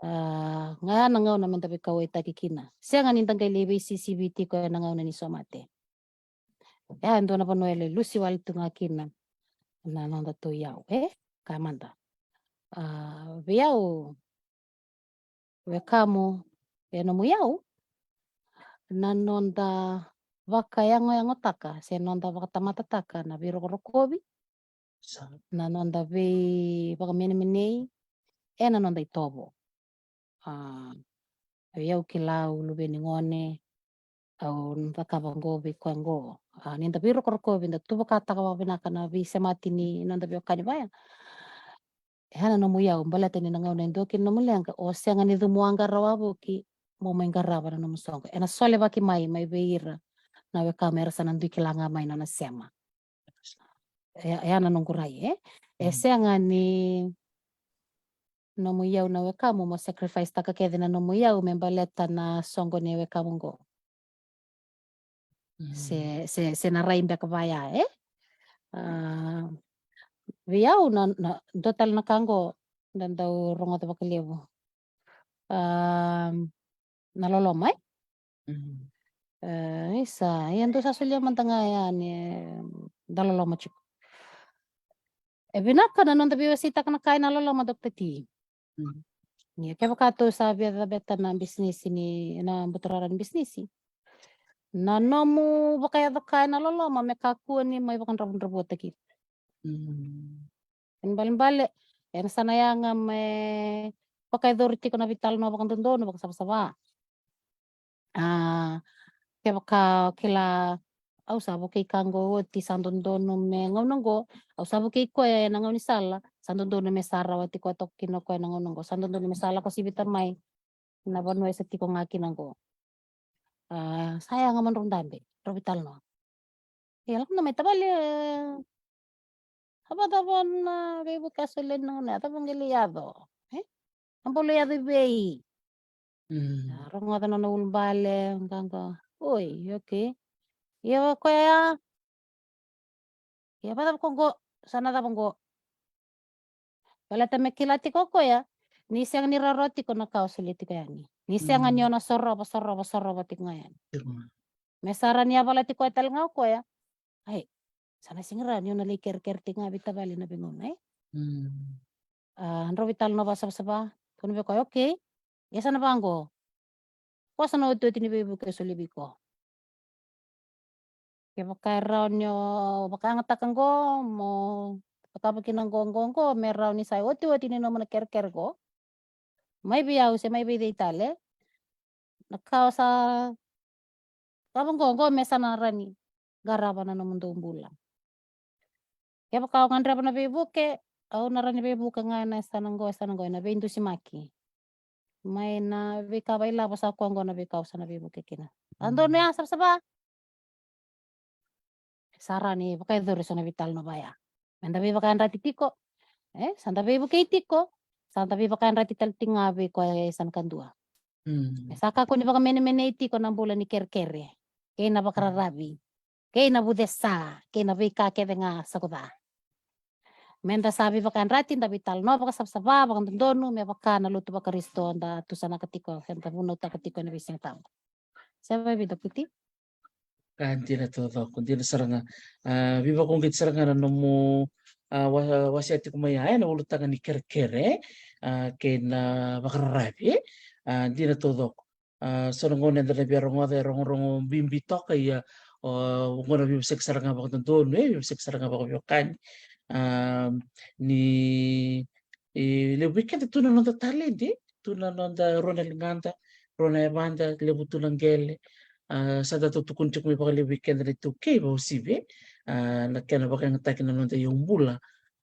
A, ga ya na gauna meda veikauwaitaki kina. Sega ni da qai lai veisisivi tiko ena gauna ni somate. Ya e dua na vanua e lai lusi wale tu ga kina na nodatou iyau, e? Ka mada. A, vei au, wekamu, e nomu iyau, na noda vakayagoyagotaka se noda vakatamatataka na veirokorokovi, na noda veivakamenemenei ena noda itovo. A, vei au kila, au luve ni gone, au cakava qo vei koya qo. A, ni da veirokorokovi, da tuvakataka vakavinaka na veisemati ni noda veiwekani vaya. E ya na nomu iyau, baleta ni na gauna e dua kina nomu leqa, o sega ni cumuaqa rawa voli mo mai qarava na nomu soqo. Ena solevaki mai, mai vei ira na wekamu era sa na dui kila ga mai na nona sema. E, e ya na noqu rai, e? E Mm. sega ni nomu iyau na wekamu mo sacrifice taka kece na nomu iyau me baleta na soqo ni wekamu qo. Mm. Se, se, se na rai beka vaya, e? A, vei au na, na, dua tale na ka qo, da dau rogoca vakalevu. A, na loloma, e? Mm. E, isa, ia dou sa solia mada ga yani, e, da loloma tiko. E vinaka na noda veiwaseitaka na ka ena loloma, Doctor T. Mm. Ia kevaka tou sa via cabeta na bisinisi ni, na buturara ni bisinisi, na nomu vakayaco ka ena loloma me kakua ni mai vakadravudravuataki. Mm. Kena ibalebale, ena sa na yaga me vakayacori tiko na veitalanoa vakadodonu, vakasavasava. A, kevaka o kila, au sa vukei ka qo oti, sa dodonu me gauna qo, au sa vukei koya ena gaunisala, sa dodonu me sa rawati koya toka kina o koya ena gauna qo, sa dodonu me sa lako sivita mai na vanua e sa tiko ga kina qo. A, sa yaga mo drau dabe, drau veitalanoa. Ia lako na mai tavale, e, a vakacava na veivuke a solia ni na gauna ya, cava qai lai yaco, e? A bau lai yaco i vei? Mm. A rogoca na nona ulubale, qaqa. Oi, okay. Ia o koya ya, ia vakacava ko qo, sa na cava qo? Baleta me kila tiko o koya ni sega ni rawarawa tiko na ka o solia tiko yani. Ni sega ni Mm. o na sorova, sorova, sorova tiko ga yani. Tiko ga. Me sa rawa ni yavalati koya tale ga o koya. Ai, sa na sega ni rawa ni o na lai kerekere tiko ga vei tavale na veigauna, e? Mm. A, drau veitalanoa vakasavasava, tukuna vei koya, okay. Ia sa na vaqo. Qo sa na otioti ni veivuke e solia vei iko. Kevaka e rawa ni o vakayagataka qo, mo cakava kina qo, qo, qo, me rawa ni sa otioti ni nomu na kerekere qo. Mai vei au se mai vei cei tale. Na ka o sa cakava qo, qo me sa na rawa ni qarava na nomudou bula. Kevaka o gadreva na veivuke, au na rawa ni veivuke ga ena yasana qo, yasana qo, ena veidusimaki. Mai na veika vakailavo sa koya qo na veika au sa na veivuke kina. A donu ya savasava. Sa rawa ni vakayacori eso na veitalanoa vaya. Meda veivakayadrati tiko. E, sa da veivukei tiko. Sa da veivakayadrati tale tiko ga vei koya e yasana kadua. Mm. Me sa kakua ni vakamenemenei tiko na bula ni kerekere, kei na vakararavi, kei na vucesa, kei na veika kece ga sa kuca. Meda sa veivakayadrati, da veitalanoa vakasavasava, vakadodonu, me vaka na lotu vaKarisito da tusanaka tiko, eda vunautaka tiko ena veisiga tabu. Se vakaevei, Doctor T? Ka dina taucoko, dina sara ga. A, veivakauqeti sara ga na nomu, a, wa-, wasea tiko mai ya, e, na ulutaga ni kerekere, a, kei na vakararavi, e. A, dina taucoko. A, so na gauna eda na via rogoca e rogorogo bibi toka, ia, o, qo na veivosaki sara ga vakadodonu, e, veivosaki sara ga vakaveiwekani. A, ni, e, levu vei keda tu na noda taledi, tu na noda rua na ligada, rua na yavada, levu tu na qele. A, sa da tukuni tiko mai vakalevu vei keda na iTaukei vakauasivi, a, na kena vakayagataki na noda iyaubula.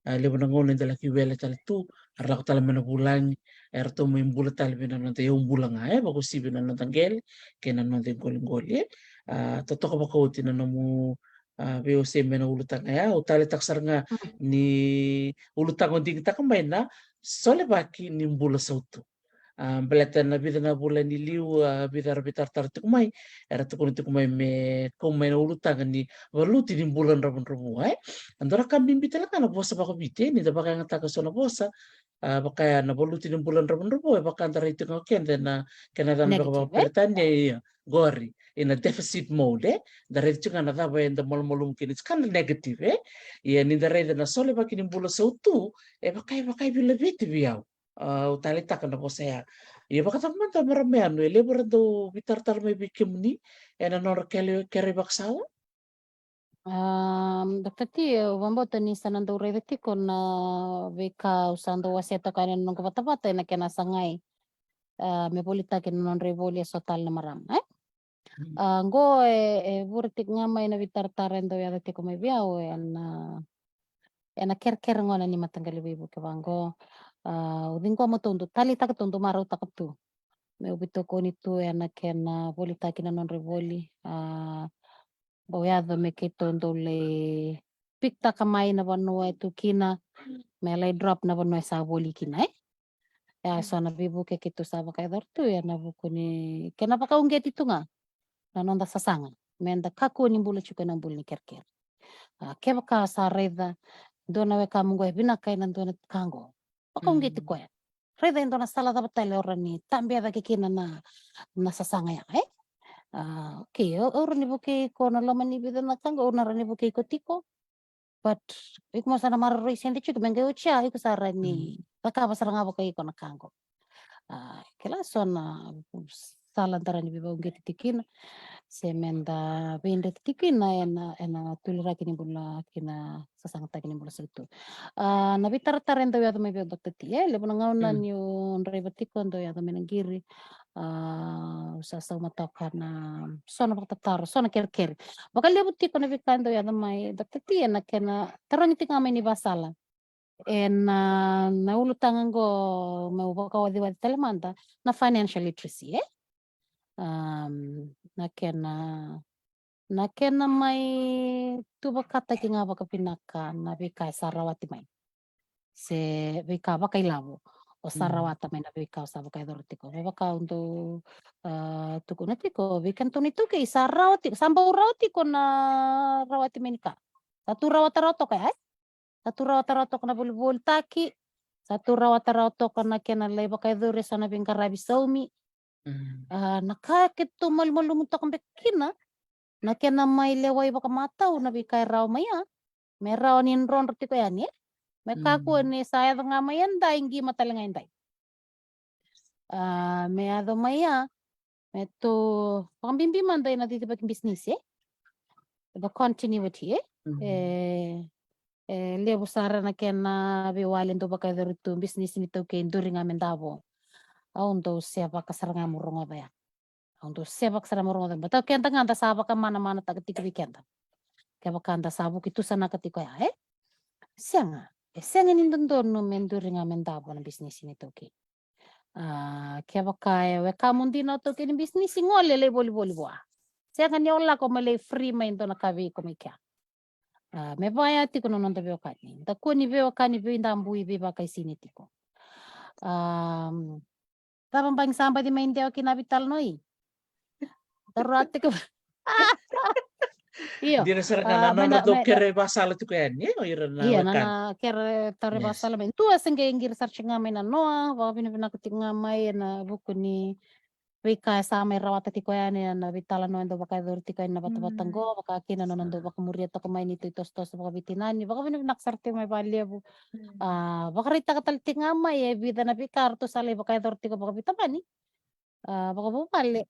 A, levu na gauna eda laki wele tale tu, era lako tale mai na vulagi, eratou mai bula tale vei na noda iyaubula ga, e, vakauasivi na noda qele kei na noda iqoliqoli, e. A, totoka vakaoti na nomu, a, veiwasei mai na ulutaga ya, au taleitaka sara ga ni ulutaga o digitaka mai na solevaki ni bula sautu. A, baleta na vica na vula ni liu, a, vica era veitaratara tiko mai, era tukuna tiko mai me kau mai na ulutaga ni valuti ni bula dravudravua, e. A dua na ka bibi tale ga na vosa vakaviti, e, ni da vakayagataka so na vosa, a, vaka ya na valuti ni bula dravudravua, e vaka da raica tiko ga o keda na kena yacana beka vakaperitania, ia, qori, ina deficit mode, e. Da raica tiko ga na cava eda malumalumu kina, it's kind of negative, e. Ia ni da raica na solevaki ni bula sautu, e vaka, e vaka e veilaveti vei au. A, au taleitaka na vosa ya. Ia vakacava mada marama Yanu, e levu era dau veitaratara mai vei kemuni ena nodra kele, kere ivakasala? A, Doctor T, au vakabauta ni sa na dau raica tiko na veika au sa dau wasea toka yani ena noqu vatavata ena kena sagai, a, me volitaki na nodra ivoli eso tale na marama, e? A, qo e, e vura tiko ga mai na veitaratara e dau yaco tiko mai vei au ena, ena kerekere gona ni mataqali veivuke vaqo. A, au ciqoma tu, dau taleitaka tu, dau marautaka tu. meu veitokoni tu ena kena volitaki na nodra ivoli. A, bau yaco me keitou dau lai piktaka mai na vanua e tu kina, me lai drop na vanua e sa voli kina, e? E a so na veivuke keitou sa vakayacora tu ena vuku ni kena vakauqeti tu ga na noda sasaga, meda kakua ni bula tiko ena bula ni kerekere. A, kevaka sa raica dua na wekamu qo e vinaka ena dua na ka qo, vakauqeti koya. Raica e dua na sala cava tale o rawa ni tabea cake kina na, na sasaga ya, e? A, okay, au, au rawa ni vukei iko na loma ni vica na ka qo, au na rawa ni vukei iko tiko. But iko mo sa na maroroi sede tiko, me qai oti ya iko sa rawa ni cakava sara ga vakaiko na ka qo. A, kila so na sala da rawa ni veivauqeti tiko kina, se meda veidreti tiko kina ena, ena tuliraki ni bula kina, sasagataki ni bula sautu. A, na veitaratara e dau yaco mai vei au, Doctor T, e levu na gauna niu draiva tiko, dau yaco mai na qiri. A, au sa sauma toka na so na vakatataro, so na kerekere. Vakalevu tiko na veika e dau yaco mai, Doctor T, ena kena tarogi tiko ga mai ni vasala ena, na ulutaga qo meu vakawacewacetaka tale mada, na financial literacy, e? Am, na kena, na kena mai tuvakataki ga vakavinaka na veika e sa rawati mai, se veika vakailavo o sa rawata mai na veika o sa vakayacora tiko. Me vaka au dau, a, tukuna tiko vei kedatou na iTaukei, sa rawa tiko, sa bau rawa tiko na rawati mai ni ka. Sa tu rawata rawa toka ya, e? Sa tu rawata rawa toka na volivolitaki, sa tu rawata rawa toka na kena lai vakayacori eso na veiqaravi saumi. A, na ka keitou malumalumu toka beka kina, na kena mai lewai vakamatau na veika e rawa mai ya, me rawa ni drodro tiko yani, e? Me kakua ni sa yaco ga mai edai, qima tale ga edai. A, me yaco mai ya, me tou vakabibi mada ena cicivaki bisinisi, e? The continuity, e? E, e levu sara na kena veiwali dau vakayacori tu, bisinisi ni iTaukei, duri ga me davo. Au dau sevaka sara ga meu rogoca ya. Au dau sevaka sara meu rogoca. Baleta o keda ga da sa vakamanamanataka tiko vei keda. Kevaka da sa vuki tusanaka tiko ya, e? Sega, e sega ni dodonu me duri ga me davo na bisinisi ni iTaukei. A, kevaka e wekamu dina o iTaukei ni bisinisi, gole lai volivoli vua. Sega ni o lako me lai free mai dua na ka vei iko mai kea. A, me vaya tiko na noda veiwekani. Da kua ni veiwekani veidabui, veivakaisini tiko. A, cava bagi sa baci mai dewa kina veitalanoa? Daru a tiko. Io. Dina sara ga na nodratou kere vasala tiko yani, o ira na wekana. Io, na kere tauri vasala mai. Dua se qai qiri sara tiko ga mai na noa, vakavinavinaka tiko ga mai ena vuku ni veika e sa mai rawata tiko yani ena veitalanoa e dau vakayacori tiko yani na vatavata qo, vaka kina na nona dau vakamuria toka mai ni itosotoso vakaveitinani, vakavinavinaka sara tiko mai vakalevu. A, vakaraitaka tale tiko ga mai e vica na veika ratou sa lai vakayacora tiko vakaveitamani. A, vakavuvale.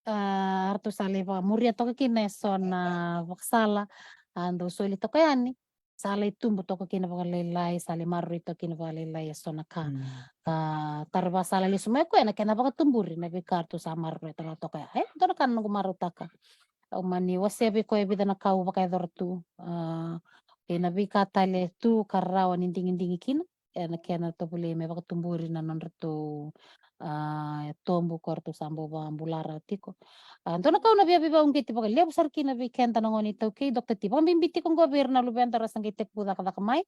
A, ratou sa lai vakamuria toka kina eso na vakasala, a, dau soli toka yani. Sa lai tubu toka kina vakalailai, sa lai maroroi toka kina vakalailai eso na ka. A, tara vasala lesu mai koya na kena vakatuburi na veika ratou sa maroroya toka ya. E, dua na ka na noqu marautaka. Au mani wasea vei koya e vica na ka au vakayacora tu. A, kei na veika tale tu ka rawa ni digidigi kina ena kena tovolei me vakatuburi na nodratou, a, tobu ko ratou sa bau vakabula rawa tiko. A, dua na ka au na via veivauqeti vakalevu sara kina vei keda na gone iTaukei, Doctor T, vakabibi tiko qo vei ira na luveda ra se qai tekivu cakacaka mai.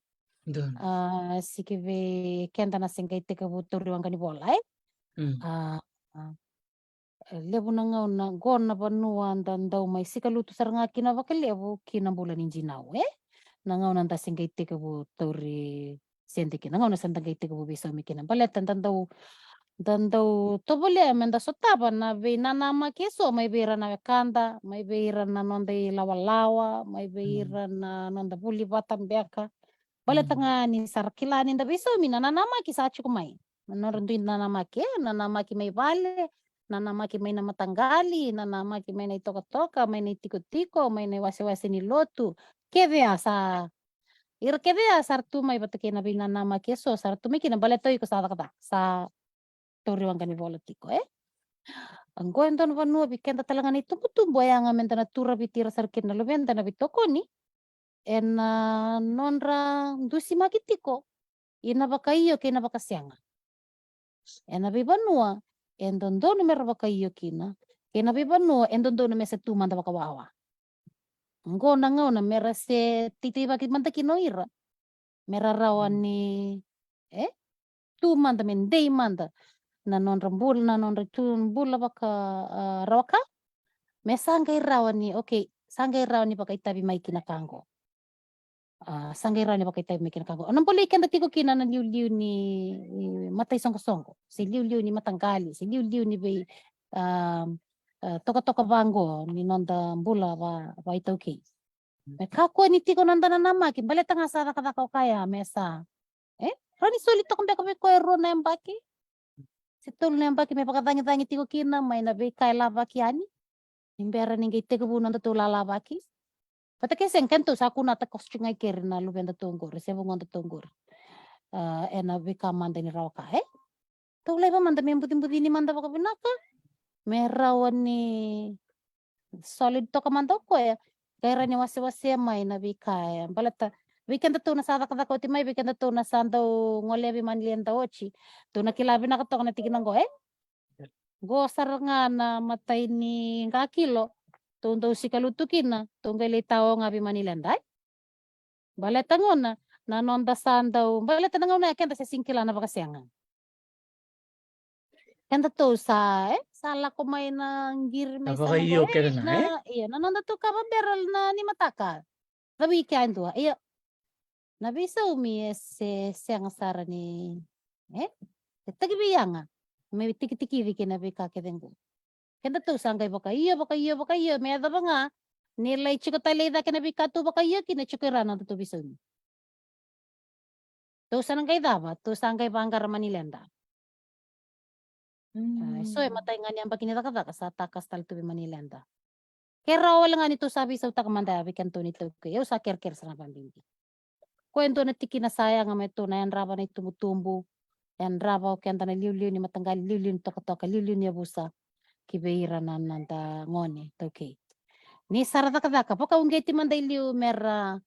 A, siki vei keda na se qai tekivu tauri waqa ni vola, e? A, a, e levu na gauna qo na vanua da dau mai sikalutu sara ga kina vakalevu ki na bula ni dinau, e? Na gauna da se qai tekivu tauri sede kina, na gauna sa da qai tekivu veisaumi kina. Baleta da dau, da dau tovolea me da sotava na veinanamaki eso mai vei ira na wekada, mai vei ira na noda ilawalawa, mai vei ira na noda vuli vata beka. Baleta ga ni sa ra kila ni da veisaumi, na nanamaki sa tiko mai. Na nodra dui nanamaki, e, nanamaki mai vale, nanamaki mai na mataqali, nanamaki mai na itokatoka, mai na itikotiko, mai na iwasewase ni lotu. Kece ya sa, ira kece ya sa ra tu mai vata kei na veinanamaki eso, sa ra tu mai kina baleta o iko sa cakacaka, sa tauri waqa ni vola tiko, e? Oqo e dua na vanua vei keda tale ga na itubutubu e yaga me da na turaviti ira sara kina na luveda na veitokoni ena nodra dusimaki tiko ina vakaio kei na vakasega. Ena veivanua e dodonu me ra vakaio kina, kei na veivanua e dodonu me se tu mada vakawawa. Oqo na gauna me ra se teiteivaki mada kina o ira, me ra rawa ni, e, tu mada, me dei mada na nodra bula, na nodra tu bula vaka, a, rawa ka. Me sa qai rawa ni, okay, sa qai rawa ni vakaitavi mai kina ka oqo. A, sa qai rawa ni vakaitavi mai kina ka oqo. O na bolei keda tiko kina na liuliu ni, ni mataisoqosoqo, se liuliu ni mataqali, se liuliu ni vei, a, a, tokatoka vaqo ni noda bula va, vaitaukei. Me kakua ni tiko na noda nanamaki, baleta ga sa cakacaka o kaya me sa, e, rawa ni soli toka beka vei koya e rua na yabaki se tolu na yabaki me vakacagicagi tiko kina mai na veika e lavaki yani, ni bera ni qai tekivu nodatou lalavaki. Vata ke sega, kedatou sa kunata koso tiko ga i keri na luvedatou oqori se vugodatou oqori, a, ena veika mada ni rawa ka, e? Tou laiva mada me bucibucini mada vakavinaka, me rawa ni solid toka mada o koya, qai rawa ni wasewasea mai na veika, e, baleta vei kedatou na sa cakacaka oti mai, vei kedatou na sa dau gole vei Manileda oti, tou na kila vinaka toka na tikina oqo, e? Qo sara ga na matai ni qakilo tou dau sika lutu kina, tou qai lai tao ga vei Manileda, e? Baleta gona na noda sa dau, baleta na gauna ya keda se sega ni kila na vakasega. Kedatou sa, e, sa lako mai na qiri mai sa vakaio keda ga, e? Ia, na nodatou kava bera na ni mataka. Cavuike a dua, ia. Na veisaumi e se sega sara ni, e, e taki veiyaga me tikitikivi kei na veika kece qo. Kedatou sa qai vakaio, vakaio, vakaio, me yacova ga ni lai tiko tale i cake na veika tou vakaio kina, tiko i ra na nodatou veisaumi. Tou sa na qai cava, tou sa qai vaqara Manileda. A, e so e matai ga ni yabaki ni cakacaka sa takasi tale tu vei Manileda. Ke rawa wale ga ni tou sa veisautaka mada ya vei kedatou na iTaukei, au sa kerekere sara ga vakabibi. Koya e dua na tikina sa yaga me tou na yadrava na itubutubu, yadrava o keda na liuliu ni mataqali, liuliu ni tokatoka, liuliu ni yavusa ki vei ira na noda gone iTaukei. Ni sa ra cakacaka, vakauqeti mada i liu me ra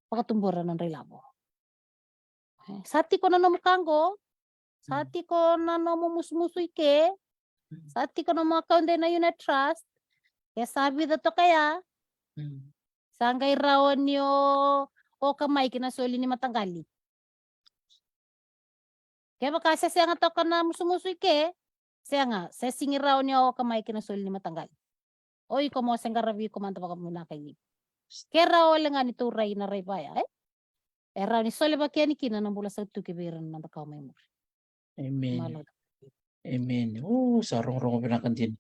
vakatubura na nodra ilavo. E, sa tiko na nomu ka qo, sa tiko na nomu musumusu i ke, sa tiko na nomu account ena unit trust, e sa vica toka ya, sa qai rawa ni o, oka mai ki na soli ni mataqali. Kevaka se sega toka na musumusu i ke, sega, se sega ni rawa ni o oka mai ki na soli ni mataqali. O iko mo se qaravi iko mada vakavinaka i liu. Ke rawa wale ga ni tou rai na rai vaya, e? E rawa ni solevaki yani kina na bula sautu ki vei ira na noda kawa mai muri. Amen. Malo. Amen. O, sa rogorogo vinaka dina.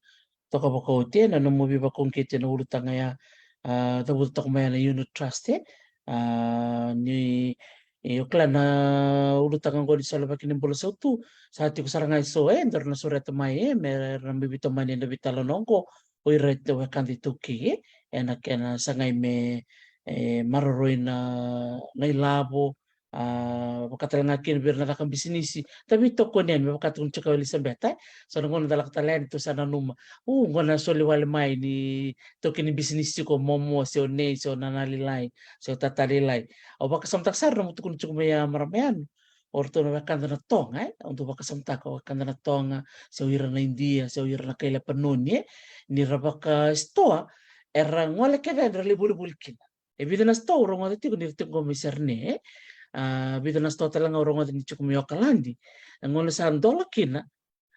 Toka vakaoti, e, na nomu veivakauqeti ena ulutaga ya, a, cavuta toka mai ya na unit trust, e. A, ni, e, o kila na ulutaga oqo ni solevaki ni bula sautu, sa tiko sara ga e so, e, daru na sureta mai, e, me ra mai veitomani ena veitalanoa oqo, o ira na wekada iTaukei, e, ena kena sagai me, e, maroroi na, na ilavo, a, vaka tale ga kina vei ira na caka bisinisi. Da veitokoni yani me vaka tukuna tiko o Elisabeta, e. So na gauna da lako tale yani tou sa nanuma, u, qo na soli wale mai ni taukei ni bisinisi tiko o Momo, se o Nei, se o Nana Lailai, se o Tata Lailai. Au vakasamataka sara na nomu tukuna tiko mai ya, marama yani. O ratou na wekada na Toga, e? Au dau vakasamataka o wekada na Toga, se o ira na Idia, se o ira na kai Lepanoni, e? Ni ra vakasitoa, era gole kece yani ra lai volivoli kina. E vica na sitoa au rogoca tiko ni ra tiko qo mai Sydney, e? A, vica na sitoa tale ga au rogoca ni tiko mai Okaladi. E gole sa dola kina,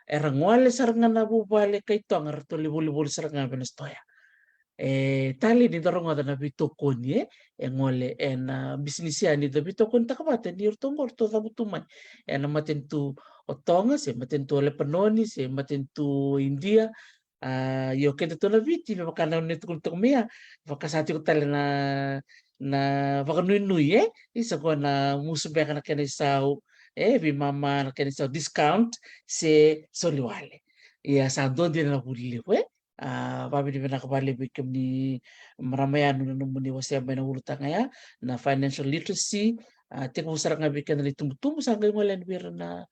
era gole sara ga na vuvale kai Toga, ratou lai volivoli sara ga vei na sitoa ya. E talei ni da rogoca na veitokoni, e, e gole ena bisinisi ya ni da veitokonitaka vata ni ratou qo ratou cavutu mai ena matanitu o Toga, se matanitu o Lepanoni, se matanitu o Idia. A, io, kedatou na Viti, me vaka na nona tukuna toka mai ya, vaka sa tiko tale na, na vakanuinui, e, isa qo na musu beka na kena isau, e, veimama na kena isau, discount se soli wale. Ia sa dua dina na vuli levu, e. A, vakavinavinaka vakalevu vei kemuni marama yani na nomuni wasea mai na ulutaga ya, na financial literacy, a, tekivu sara ga vei keda na itubutubu, sa qai gole yani vei ira na,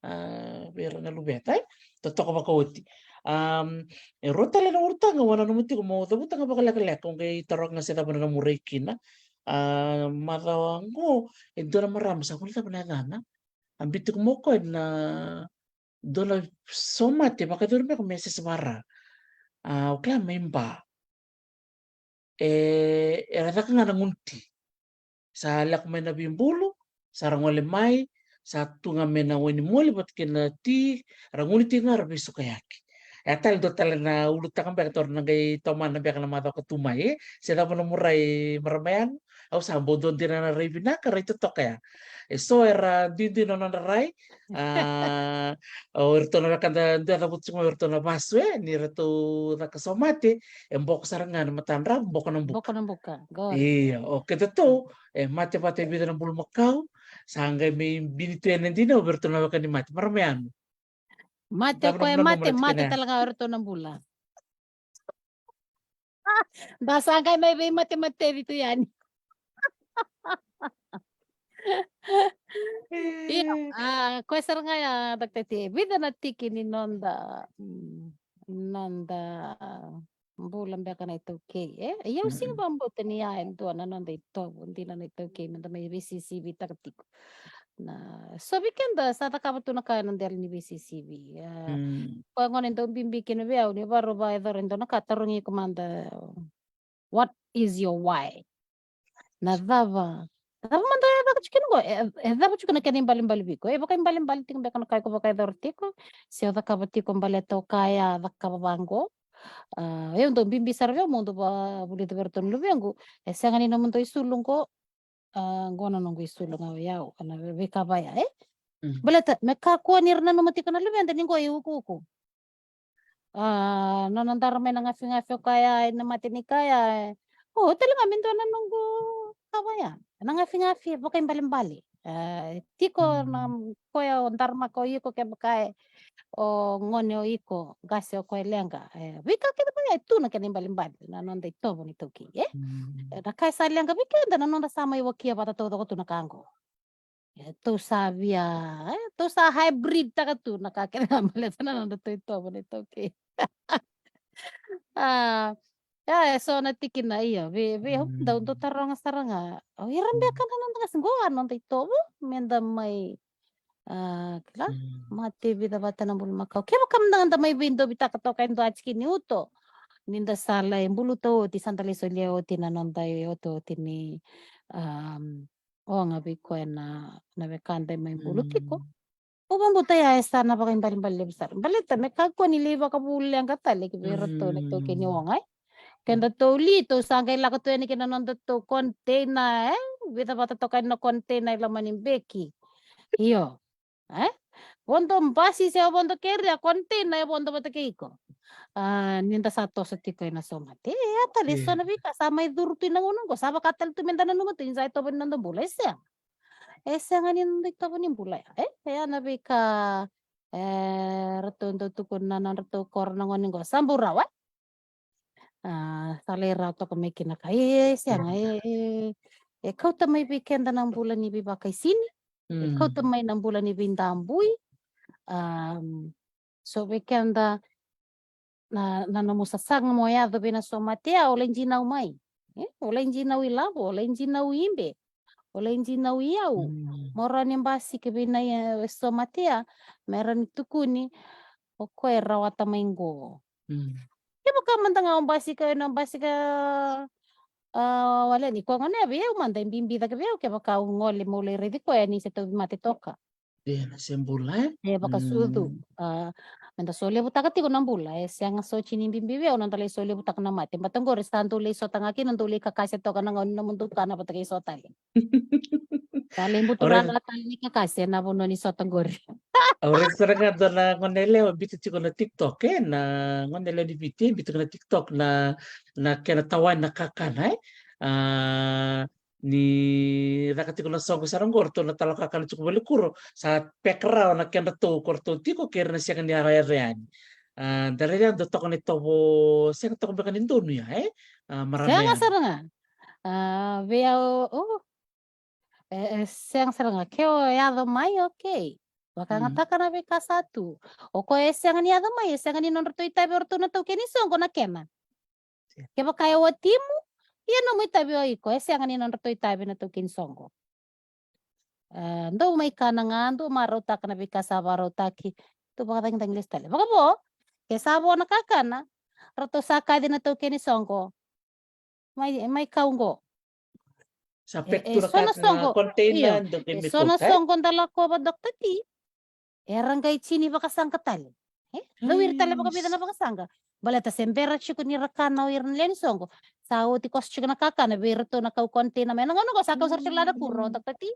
a, vei ira na luveda, e. Totoka vakaoti. Am, e rua tale na ulutaga au a nanuma tiko meu cavuta ga vakalekaleka, au qai taroga ga se cava na nomu rai kina. A, macawa qo, e dua na marama, sa kua ni cava na yacana. A biu tiko mai o koya na dua na somate vakayacori beka me sesevara. A, o kila mai Ba. E, era caka ga na gunu ti. Sa lako mai na veibulu, sa ra gole mai, sa tu ga mai na wai ni moli vata kei na ti, ra gunu ti ga ra veisukayaki. E a tale dua tale na ulutaga beka taura na qai tomana beka na macawa ka tu mai, e? Se cava na murai, marama yani? Au sa bau dua dina na rai vinaka, rai totoka ya. E so era duidui na nodra rai, a, o iratou na wekada dua e cavuta tiko mai o iratou na vasu, e, ni ratou caka somate, e boko sara ga na matadra, boko na buka. Boko na buka, qori. Io, o kedatou, e mate vata e vica na bulumakau, sa qai mai bini tu yani dina, o vei iratou na weka ni mate, marama yani. Mate o koya e mate, mate tale ga o iratou na bula. Da sa qai mai veimatematevi tu yani. Ia, a, koya sara ga ya, Doctor T, vica na tiki ni noda, mm, noda bula beka na iTaukei, e? Ia au sega vakabauta ni ya e dua na noda itovo dina na iTaukei meda mai veisisivitaka tiko. Na, so vei keda sa cakava tu na ka ena dela ni veisisivi. A, koya gona e dau bibi kina vei au ni vakarau vakayacora e dua na ka, tarogi iko mada, what is your why? Na cava, cava mada e caka tiko kina qo, e, e cava tiko na kena ibalebale vei iko? E vakaibalebale tiko beka na ka iko vakayacora tiko, se o cakava tiko baleta o kaya cakava vaqo? A, e dau bibi sara vei au meu dau vakavulica vei iratou na luvequ, e sega ni nomudou isulu qo, a, qo na noqu isulu ga o yau, na veika vaya, e? Baleta me kakua ni ra nanuma tiko na luveda ni qo e ukuuku. A, nona dara mai na gafigafi o kaya, ena mate ni kaya, e. O, tale ga me dua na noqu ka vaya. Na gafigafi e vakaibalebale. A, tiko na koya o daramaka o iko kevaka e o gone o iko, qase o koya leqa. E, veika kece vaya e tu na kena ibalebale, na noda itovo ni iTaukei, e? E, na ka e sa leqa vei keda na noda sa mai wakia vata taucoko tu na ka qo. E, tou sa via, e, tou sa hybrid taka tu na ka kece ga baleta na noda itovo ni iTaukei. A, ia, e so na tikina, ia, vei, vei au dau, dau taroga sara ga. O ira beka na noda qase qo a noda itovo, meda mai, a, kila, mate vica vata na bulumakau. Kevaka mada ga da mai veidovitaka toka e dua tiki ni uto, ni da sa lai buluta oti, sa da lai solia oti na noda iotioti ni, a, oga vei koya na, na wekada e mai bulu tiko. Au vakabauta ya e sa na vakaibalebale levu sara. Baleta me kakua ni lai vakavuli leqa tale ki vei iratou na itaukei ni oga, e. Kedatou li, tou sa qai lako tu yani kina nodatou container, e. Vica vata toka yani na container i loma ni beki. Io. E? Vodo basi se vodo keria, container e vodo vata kei iko. A, ni da sa toso tiko ena somate. E, e a tale so na veika sa mai curu tu ena gauna oqo, sa vaka tale tu meda nanuma tu ni sa itovo ni noda bula, e sega. E sega ni noda itovo ni bula ya. E, e a na veika, e, ratou dau tukuna na nodratou koro na gone oqo, sa bau rawa. A, sa lai rawa toka mai kina ka, e, e sega, e, e, e kauta mai vei keda na bula ni veivakaisini, e kauta mai na bula ni veidabui. A, so vei keda na, na nomu sasaga mo yaco vei na somate ya, o lai dinau mai. E, o lai dinau ilavo, o lai dinau ibe, o lai dinau iyau. Mo rawa ni basika vei na, e, somate ya, me rawa ni tukuni, o koya e rawata mai qo. Kevaka mada ga o basika, o na basika, a, wale ni koya gona ya vei au mada e bibi cake vei au kevaka au gole meu lai raici koya ni se tauvimate toka. Ena se bula, e? E vakasucu. A, meda solevutaka tiko na bula, e sega soti ni bibi vei au na da lai solevutaka na mate. Baleta qori sa dau lai sota ga kina, dau lai kakase toka na gauna ni nomudou kana vata kei so tale. Sa lai buturara tale ni kakase ena vanua ni sota qori. Au raica sara ga dua na gone yalewa e biuta tiko na TikTok, e, na gone yalewa ni Viti e biuta tiko na TikTok na, na kena tawani na kakana, e. A, ni caka tiko na soqo sara qo, ratou na talo kakana tiko voli kuro, sa peka rawa na kedratou, ko ratou tiko kei ira na sega ni yara yara yani. A, da raica ya dau toka na itovo, sega toka beka ni donu ya, e? A, marama yani. Sega sara ga. A, vei au, o, e, e sega sara ga. Ke o yaco mai, okei. Vakayagataka na veika sa tu. O koya e sega ni yaco mai, e sega ni nodratou itavi o ratou na taukei ni soqo na kena. Kevaka e watimu, ia nomu itavi o iko, e sega ni nodratou itavi na taukei ni soqo. A, dou mai kana ga, dou marautaka na veika sa vakarautaki. Tou vakacagicagi lesu tale. Vakavo, ke sa vo na kakana, ratou sa kaci na taukei ni soqo. Mai, mai kau qo. Sa e, e, pek tu na so na ka na soqo. Container, io, dou e, me so na cook, e? Soqo da lakova, Doctor T. Era qai tini vakasaqa tale. E? Cau ira tale vakavica na vakasaqa. Baleta se bera tiko ni ra kana o ira na lewe ni soqo. Sa oti koso tiko na kakana vei iratou na kau container mai. Na gauna qo sa kau sara tiko la na kuro, Doctor T.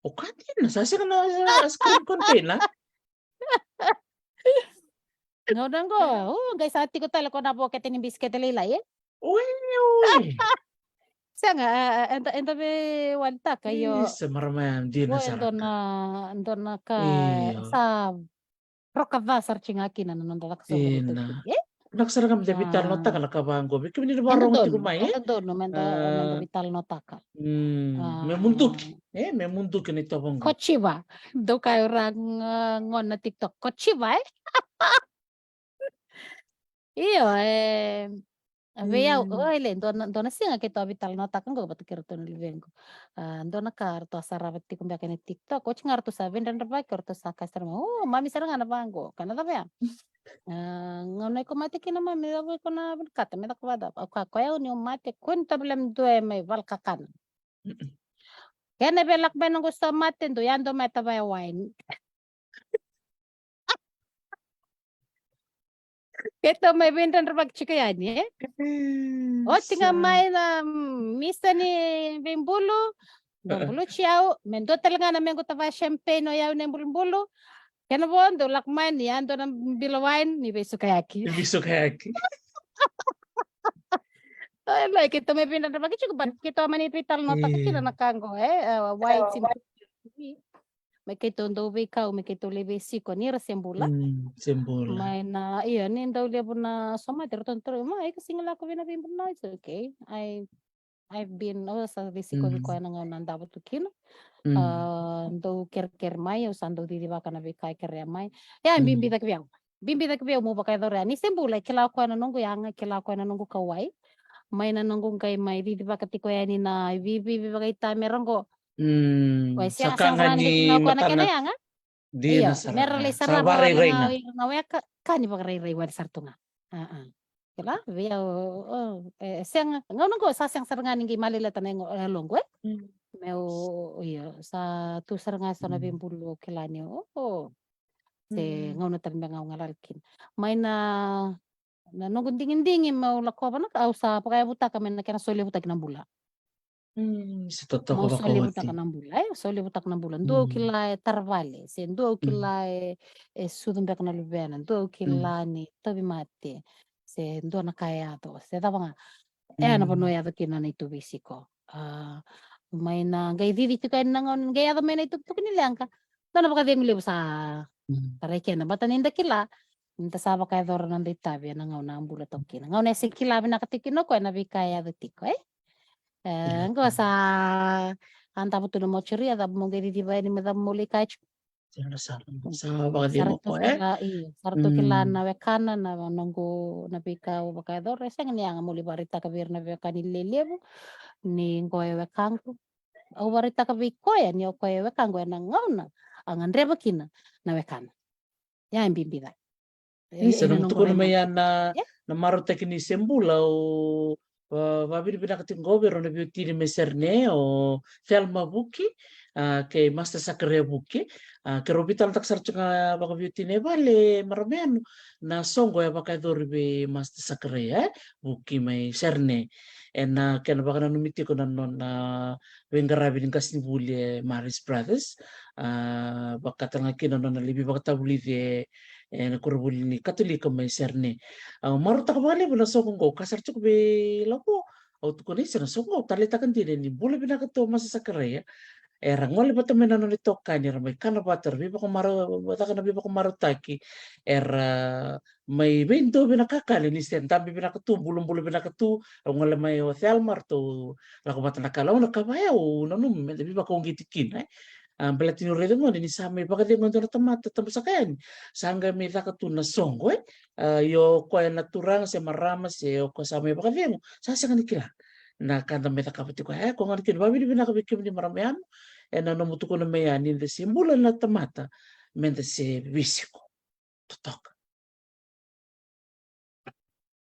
O container, sa sega na ice cream container. Gauna qo, o, qai sa tiko tale ko na vokete ni bisikete lailai, e? Oi, oi. Sega, e, e, eda, eda veiwalitaka, io. Isa, marama ya, dina sara. Oi, dua na, dua na ka, io, sa roka ca sara tiko ga kina na noda caka soqo. Dina. Vinaka sara ga me da veitalanoataka na ka vaqo. Vei kemuni na vakarogo tiko mai, e? Eda donu, me da, me da veitalanoataka. Mm, me muduki, e? Me muduki na itovo qo. Kochiva. Dou kaya o ira na gone na TikTok. Kochiva, e? Io, e, vei au, o, e le, dua na, dua na siga keitou a veitalanoataka qo vata kei iratou na luvequ. A, dua na ka ratou a sarava tiko beka ena TikTok. Oti ga ratou sa veidredrevaki, ratou sa kaya sara mai, o, mami sara ga na vaqo. Ka na cava ya? A, gauna iko mate kina mami, cava iko na vinakata me caka vakacava? Au kaya, ko yau niu mate, kua ni tavale me dua e mai valkakana. Kena via lako mai noqu so mate, dou yadua mai tavaya wine. Keitou mai veidredrevaki tiko yani, e? Oti ga mai na, mm, misa ni veibulu, dou buluti au, me dua tale ga na mequ tavaya champagne o yau na ibulubulu. Kena vo, dou lako mai ni yadua na bilo wine ni veisukayaki. Ni veisukayaki. Oi, lai, keitou mai veidredrevaki tiko, but keitou a mani veitalanoataka kina na ka qo, e? E, why it's important. Me keitou dau veikau, me keitou lai veisiko ni ra se bula. Mm, se bula. Mai na, io, ni dau levu na somate, ratou na taroga, ma, iko sega ni lako vei na veibula? It's okay. I, I've been, au sa veisiko vei koya na gauna davo tu kina. A, dau kerekere mai, au sa dau cicivaka na veika e kerea mai. Ia, e bibi cake vei au. Bibi cake vei au meu vakayacora ya. Ni se bula, e kila o koya na noqu yaga, e kila o koya na noqu kauwai. Mai na noqu qai mai cicivaka tiko yani na ivivi, ivivi vakaita me ra qo. Mm, koya e sega, sega sara ga ni o koya na kena yaga. Dina sara ga. Io, me ra lai sarava vakarai na, na weka, ka ni vakarairai wale sara tu ga. A, a. Kila, vei au, o, e, e sega, gauna qo sa sega sara ga ni qai maleleta na yaloqu, e? Mm. Meu, io, sa tu sara ga so na veibulu au kila ni, o, o. Se gauna tale beka ga au galala kina. Mai na, na noqu digidigi meu lakova na ka, au sa vakayavutaka mai na kena solevutaki na bula. Mm, se totoka vakaoti. Solevutaka na bula, e, solevutaka na bula. Dua au kila e tara vale, se dua au kila e, e sucu beka na luvena, dua au kila ni tauvimate, se dua na ka e yaco, se cava ga. E, na vanua e yaco kina na neitou veisiko. A, mai na qai cici tiko yani na gauna, qai yaco mai na itukutuku ni leqa. Dua na vakacegu levu sa tarai keda, baleta ni da kila ni da sa vakayacora na noda itavi ena gauna a bula toka kina. Gauna e se kila vinaka tiko kina o koya na veika e yaco tiko, e? E, qo sa a davo tu na mortuary, a cava mo qai ciciva yani me cava mo lai kaya tiko. Sa, sa vakacegu o koya, e? Io, sa ratou kila na wekana, na noqu, na veika au vakayacora, e sega ni yaga mo lai vakaraitaka vei ira na veiwekani lelevu ni qo e wekaqu. Au vakaraitaka vei koya ni o koya e wekaqu ena gauna a gadreva kina na wekana. Ia e bibi cake. Isa, na nomu tukuna mai ya na, na marautaki ni se bula, au vavinavinaka tiko qo vei rau na veiwatini mai Sydney, o Thelma Vuki, a, kei Master Sakaria Vuki. A, keirau veitalanoataka sara tiko ga vakaveiwatini e vale, marama yani, na soqo e vakayacori vei Master Sakaria, e, Vuki mai Sydney. Ena kena vakananumi tiko na nona veiqaravi ni qasenivuli e Marist Brothers. A, vaka tale ga kina na nona lai veivakatavulici e, ena koronivuli ni Katolika mai Sydney. A, marautaka vakalevu na soqo qo, ka sara tiko vei Lavo. Au tukuna, isa, na soqo qo au taleitaka dina ni bula vinaka tu o Master Sakaria. Era gole vata mai na nona itokani, era mai kana vata, era veivakamara, caka na veivakamarautaki. Era mai veidovi na kakana, ni se dabe vinaka tu, bulabula vinaka tu, au gole mai o Thelma, ratou lako vata na ka. Au na ka vaya au nanuma me da veivakauqeti kina, e. A, baleta niu raica gona ni sa mai vakacegu e dua na tamata tabusaka yani, sa qai mai caka tu na soqo, e. A, io, o koya na turaga se marama se o koya sa mai vakacegu, sa sega ni kila na ka da mai cakava tiko. E, koya gona kina, vavinavinaka vei kemuni marama yani ena nomu tukuna mai yani, da se bula na tamata me da se veisiko. totoka.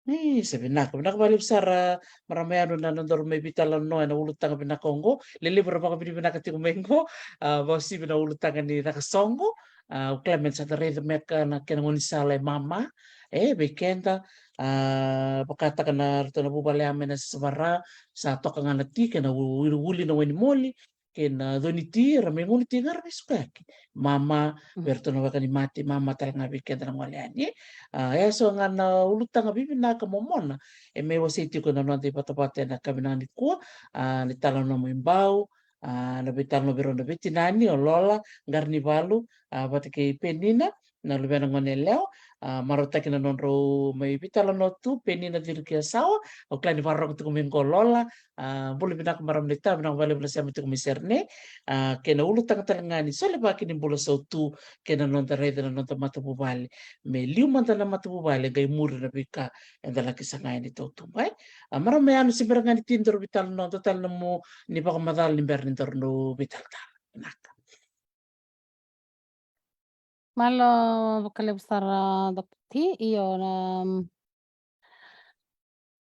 Ni sa vinaka, vinaka vakalevu sara, marama yadua, na nodaru mai veitalanoa ena ulutaga vinaka oqo. Lelevu era vakavinavinaka tiko mai qo, a, vakauasivi na ulutaga ni caka soqo. A, o Clement sa da raica me ka na kena gaunisala e mama, e, vei keda, a, vakataka na ratou na vuvale ya mai na sasavara, sa toka ga na ti kei na u-, u-, uli na wainimoli, kei na, a, coni ti, era mai gunu ti ga ra mai sukayaki. Mama, vei ratou na weka ni mate, mama tale ga vei keda na gole yani. A, e so ga na ulutaga vivinaka momona e mai wasei tiko na noda ivatavata ena ka vinaka nikua, a, ni talanoa mai Bau, a, na veitalanoa vei rau na veitinani, o Lola Qaranivalu, a, vata kei Penina, na luvena gone yalewa, a, marautaki na nodrau mai veitalanoa tu, Penina Cirikiasawa, au kila ni vakarorogo tiko mai qo Lola, a, bula vinaka marama naita, vinaka vakalevu na sema tiko mai Sydney, a, kei na ulutaga tale ga ni solevaki ni bula sautu, kei na noda raica na noda matavuvale. Me liu mada na matavuvale, qai muri na veika eda laki saga yani tautuba, e. A, marama yadua, se bera ga ni tini daru veitalanoa, dua tale na mo ni vakamacala ni bera ni daru dau veitalatala. Vinaka. Malo vakalevu sara, Doctor T. Io, na,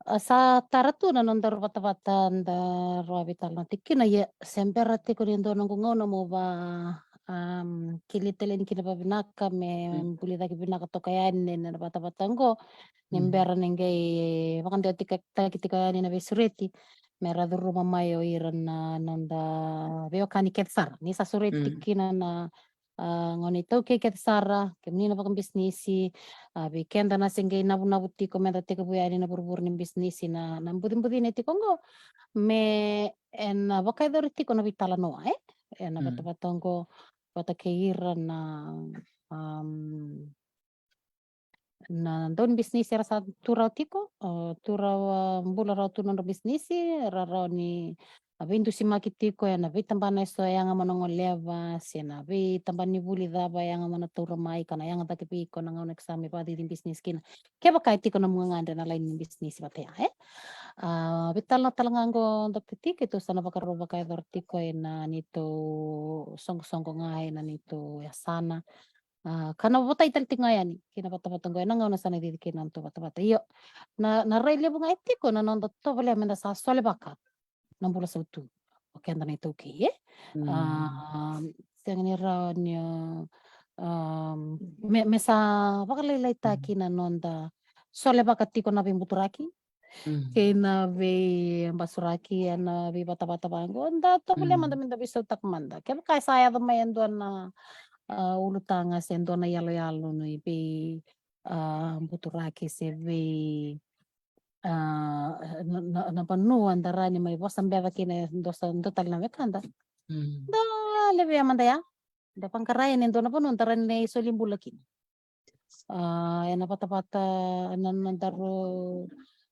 a, sa tara tu na nodaru vatavata daru a veitalanoa tiko kina, ia se bera tiko ni dua noqu gauna mo va, am, kili tale ni kina vavinaka me buli cake vinaka toka yani na vatavata oqo, ni bera ni qai vakadewa tiko, taki tiko yani na veisureti me ra curuma mai o ira na noda veiwekani kece sara. Ni sa sureti tiko kina na, a, gone iTaukei kece sara, kemuni na vakabisinisi, a, vei keda na se qai navunavu tiko meda tekivu yani na vurevure ni bisinisi, na, na bucibuci ne tiko oqo, me ena vakayacori tiko na veitalanoa, e? Ena vatavata oqo, vata kei ira na, am, na dau ni bisinisi era sa tu rawa tiko, o, tu rawa, a, bula rawa tu nodra bisinisi, era rawa ni, a, veidusimaki tiko ena veitabana eso e yaga mo na goleva, se na veitabana ni vuli cava e yaga mo na taura mai, ka na yaga cake vei iko na gauna ke sa mai vakacici bisinisi kina. Kevaka e tiko na nomu gagadre na laini ni bisinisi vata ya, e? A, veitalanoa tale ga oqo, Doctor T, keitou sa na vakarau vakayacora tiko ena neitou soqosoqo ga ena neitou yasana. A, ka na votai tale tiko ga yani kina vatavata oqo ena gauna sa na cici kina na nodatou vatavata. Io, na, na rai levu ga e tiko na noda tovolea meda sa solevaka na bula sautu o keda na iTaukei, e? A, sega ni rawa ni, a, me, me sa vakalailaitaki na noda solevaka tiko na veibuturaki kei na veibasuraki ena veivatavata vaqo. Da tovolea mada meda veisautaka mada. Kevaka e sa yaco mai e dua na, a, ulutaga se dua na iyaloyalo ni vei, a, buturaki se vei, a, na, na, na vanua da rawa ni mai vosa beca kina e dua sa, dua tale na wekada. Da levea mada ya. Da vaqara yani e dua na vanua da rawa ni soli bula kina. A, ena vatavata, na, na nodaru,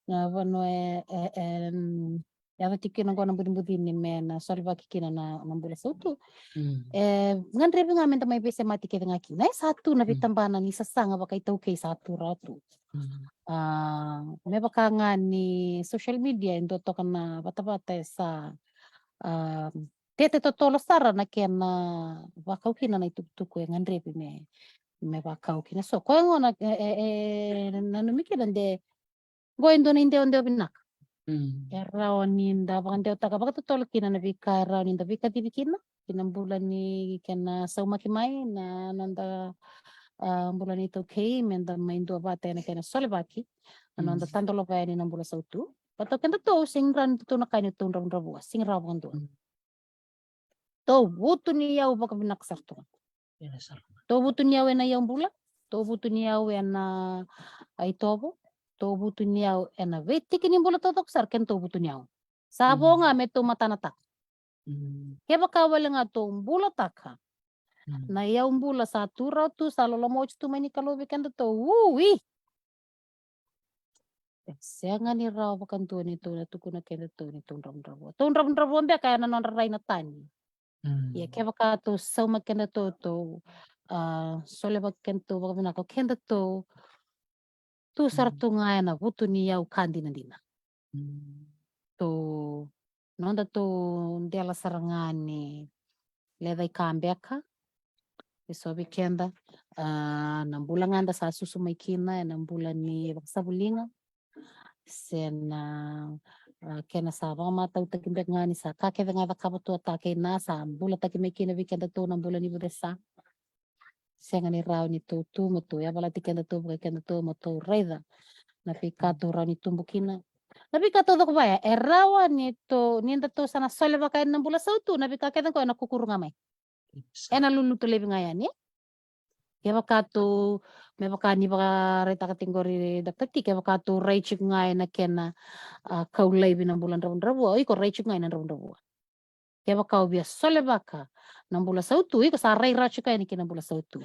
na vanua e, e, e, mm, yaco tiko kina oqo na bucibuci ni me na solevaki kina na, na bula sautu. E gadrevi ga meda mai veisemati kece ga kina. E sa tu na veitabana ni sasaga vakaitaukei sa tu rawa tu. A, me vaka ga ni social media e dua toka na vatavata e sa, a, tete totolo sara na kena vakau kina na itukutuku e gadrevi me, me vakau kina. So, koya gona, e, e, e, nanumi kina de, qo e dua na idewadewa vinaka. E rawa ni da vakadewataka vakatotolo kina na veika e rawa ni da veikacivi kina, kina bula ni kena saumaki mai na noda, a, bula ni iTaukei, meda mai dua vata ena kena solevaki na noda tadolava yani na bula sautu. Vata o kedatou, sega ni rawa ni datou na kaya ni tou dravudravua, sega ni rawa vakadua. Tou vutuniyau vakavinaka sara tu ga. Tou vutuniyau ena iyau bula, tou vutuniyau ena, a, itovo, tou vutuniyau ena veitiki ni bula taucoko sara, kedatou vutuniyau. Sa vo ga me tou matanataka. Kevaka wale ga tou bulataka na iyau bula sa tu rawa tu, sa loloma oti tu mai ni Kalou vei kedatou. Ui! E sega ni rawa vakadua ni tou na tukuna kedatou ni tou dravudravua. Tou dravudravua beka ena nodra rai na tani. Ia kevaka tou sauma kedatou, tou, a, solevaki kedatou vakavinaka, o kedatou tu sara tu ga ena vutuniyau ka dinadina. Tou, noda tou dela sara ga ni lecaika beka, So vei keda, a, na bula ga da sa susu mai kina ena bula ni vakasavuliga, se na, a, kena sa vakamatautaki beka ga ni sa ka kece ga e cakava tu o ta kei na sa bulataki mai kina vei kedatou na bula ni vucesa. Sega ni rawa ni tou tu mo tou yavalati kedatou, vaka kedatou mo tou raica na veika tou rawa ni tubu kina. Na veika taucoko vaya e rawa ni tou, ni datou sa na solevaka yani na bula sautu, na veika kece qo ena kukuru ga mai. Ena lulutu laivi ga yani. Kevaka tou, me vaka ni vakaraitaka tiko qori Doctor T, kevaka tou rai tiko ga ena kena, a, kau laivi na bula dravudravua, o iko rai tiko ga ena dravudravua. Kevaka o via solevaka na bula sautu, iko sa rai rawa tiko yani ki na bula sautu.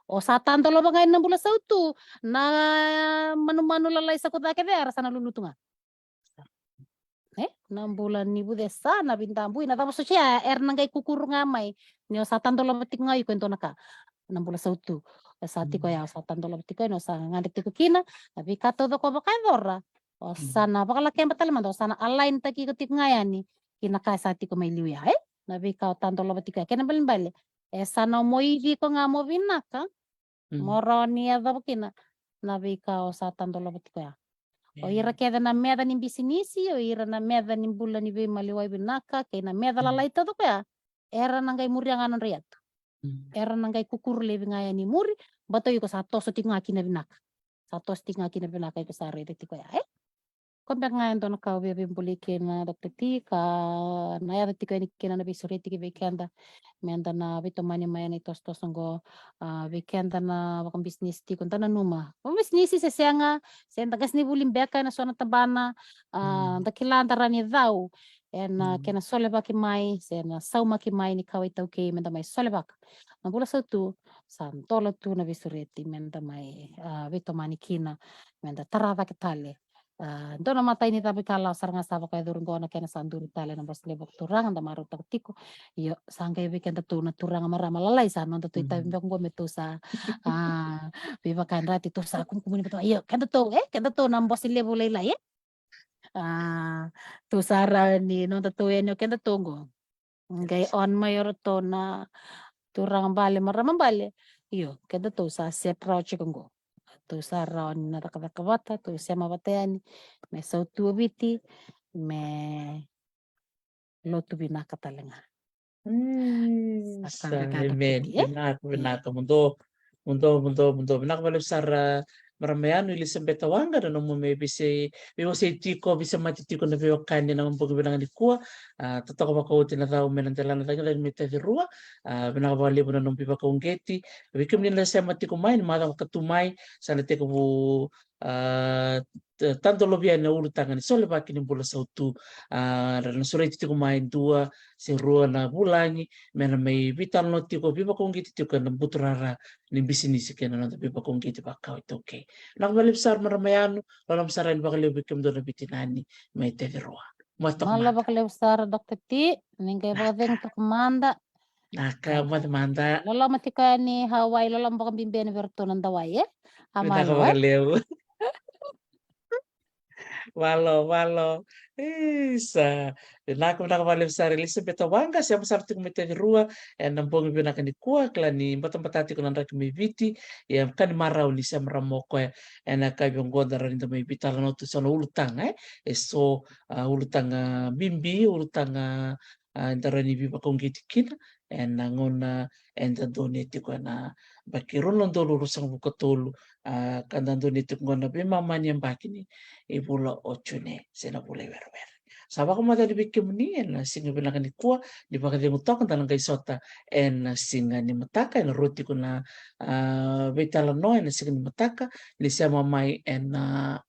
O sa tadolova ga yani na bula sautu, na manumanu lalai sa kuca kece era sa na lulutu ga. E, na bula ni vucesa, na vidabui, na cava soti ya, era na qai kukuru ga mai. Ni o sa tadolova tiko ga iko e dua na ka, na bula sautu. O sa tiko ya, o sa tadolova tiko yani, o sa gadre tiko kina, na veika taucoko vakayacora. O sa na vakalakeba tale mada, o sa na align taki iko tiko ga yani ki na ka e sa tiko mai liu ya, e? Na veika o tadolova tiko ya, kena balebale e sa na omoici iko ga mo vinaka, mo rawa ni yacova kina na veika o sa tadolova tiko ya. O ira kece na meca ni bisinisi, o ira na meca ni bula ni veimaliwai vinaka, kei na meca lalai taucoko ya, era na qai muria ga nodra iyatu. Era na qai kukuru laivi ga yani muri, baleta o iko sa toso tiko ga kina vinaka. Sa toso tiko ga kina vinaka, iko sa raica tiko ya, e? Ko beka ga e dua na ka au via veibolei kina, Doctor T, ka na yaco tiko yani kina na veisureti ki vei keda, meda na veitomani mai ena itosotoso qo, a, vei keda na vakabisinisi tiko, da nanuma. Vakabisinisi se sega, se da qasenivuli beka ena so na tabana, a, da kila da rawa ni cau ena kena solevaki mai, se na saumaki mai ni kawa iTaukei, meda mai solevaka na bula sautu. Sa dola tu na veisureti meda mai, a, veitomani kina, meda tara cake tale. A, dua na imatai ni cavuikalawa sara ga sa vakayacori qo, na kena sa duri tale na Bose Levu Vakaturaga, da marautaka tiko. Io, sa qai vei kedatou na turaga, marama lalai, sa nodatou itavi beka qo me tou sa, a, veivakayadrati, tou sa kumukumuni vata mai. Io, kedatou, e, kedatou na Bose Levu lailai, e? A, tou sa rawa ni nodatou yani o kedatou qo. Qai on mai o ratou na turaga bale, marama bale. Io, kedatou sa set rawa tiko qo. Tou sa rawa ni na cakacaka vata, tou sema vata yani me sautu o Viti, me lotu vinaka tale ga. Mm, sa, amen. Vinaka, vinaka, muduo, muduo, muduo, muduo. Vinaka vakalevu sara, marama yanu Ilisabeta Waqa, na nomu mai veisei, veiwasei tiko, veisemati tiko na veiwekani ena bogi vinaka nikua. A, totoka vakaoti na cau mai na delana cagicagi mai Tacirua. A, vinaka vakalevu na nomu veivakauqeti. Vei kemuni na sema tiko mai, ni macawa ka tu mai, sa na tekivu, a, ta-, tadolovi yani na ulutaga ni solevaki ni bula sautu. A, ra na sureti tiko mai dua se rua na vulagi me na mai veitalanoa tiko, veivakauqeti tiko ena buturara ni bisinisi kei na noda veivakauqeti vakawa iTaukei. Vinaka vakalevu sara marama yanu, loloma sara yani vakalevu vei kemudou na veitinani mai Tacirua. Moce toka mada. Loloma vakalevu sara, Doctor T, ni qai vakacegu toka mada. Vinaka, moce mada. Loloma tiko yani Hawaii, loloma vakabibi yani vei iratou na dawai, e? Vinaka vakalevu. Valo, valo. Isa. Vinaka, vinaka vakalevu sara Ilisabeta Waqa, sema sara tiko mai Tacirua ena bogi vinaka nikua, kila ni batabata tiko na draki mai Viti. Ia, ka ni marau ni sema rawa mai o koya ena yakavi oqo, da rawa ni da mai veitalanoa tu eso na ulutaga, e? Eso, a, ulutaga bibi, ulutaga, a, da rawa ni veivakauqeti kina ena gauna eda donuya tiko ena yabaki rua na udolu ruasagavulu ka tolu, a, ka da donuya tiko qo na veimama ni yabaki ni vula o June se na vula i Werewere. Sa vakamoce yani vei kemuni ena siga vinaka nikua, ni vakacegu toka, da na qai sota ena siga ni mataka, ena rua tiko na, a, veitalanoa ena siga ni mataka, ni sema mai ena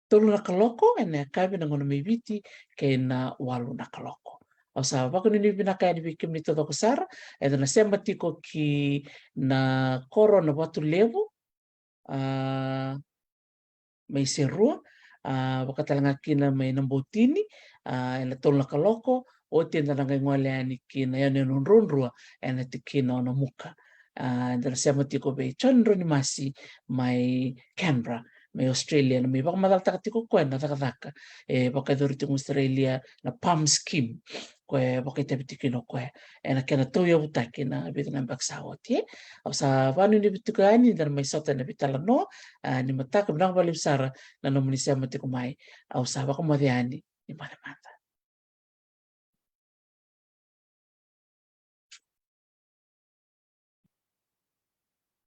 tolu na kaloko ena yakavi na gauna mai Viti kei na walu na kaloko. Au sa vakanuinui vinaka yani vei kemuni taucoko sara eda na sema tiko ki na koro na Vatulevu, a, mai Serua, a, vaka tale ga kina mai Naboutini, a, ena tolu na kaloko, oti eda na qai gole yani ki na yanuyanu o Drodrua ena tikina o Namuka. A, eda na sema tiko vei John Dronimasi mai Canberra, mai Australia, na mai vakamacalataka tiko o koya na cakacaka e vakayacori tiko mai Australia, na PALM scheme, koya e vakaitavi tiko kina o koya ena kena tauyavutaki na vica na yabaki sa oti. Au sa vakanuinui tiko yani ni da na mai sota ena veitalanoa, a, ni mataka. Vinaka vakalevu sara na nomuni sema tiko mai. Au sa vakamoce yani, ni bale mada.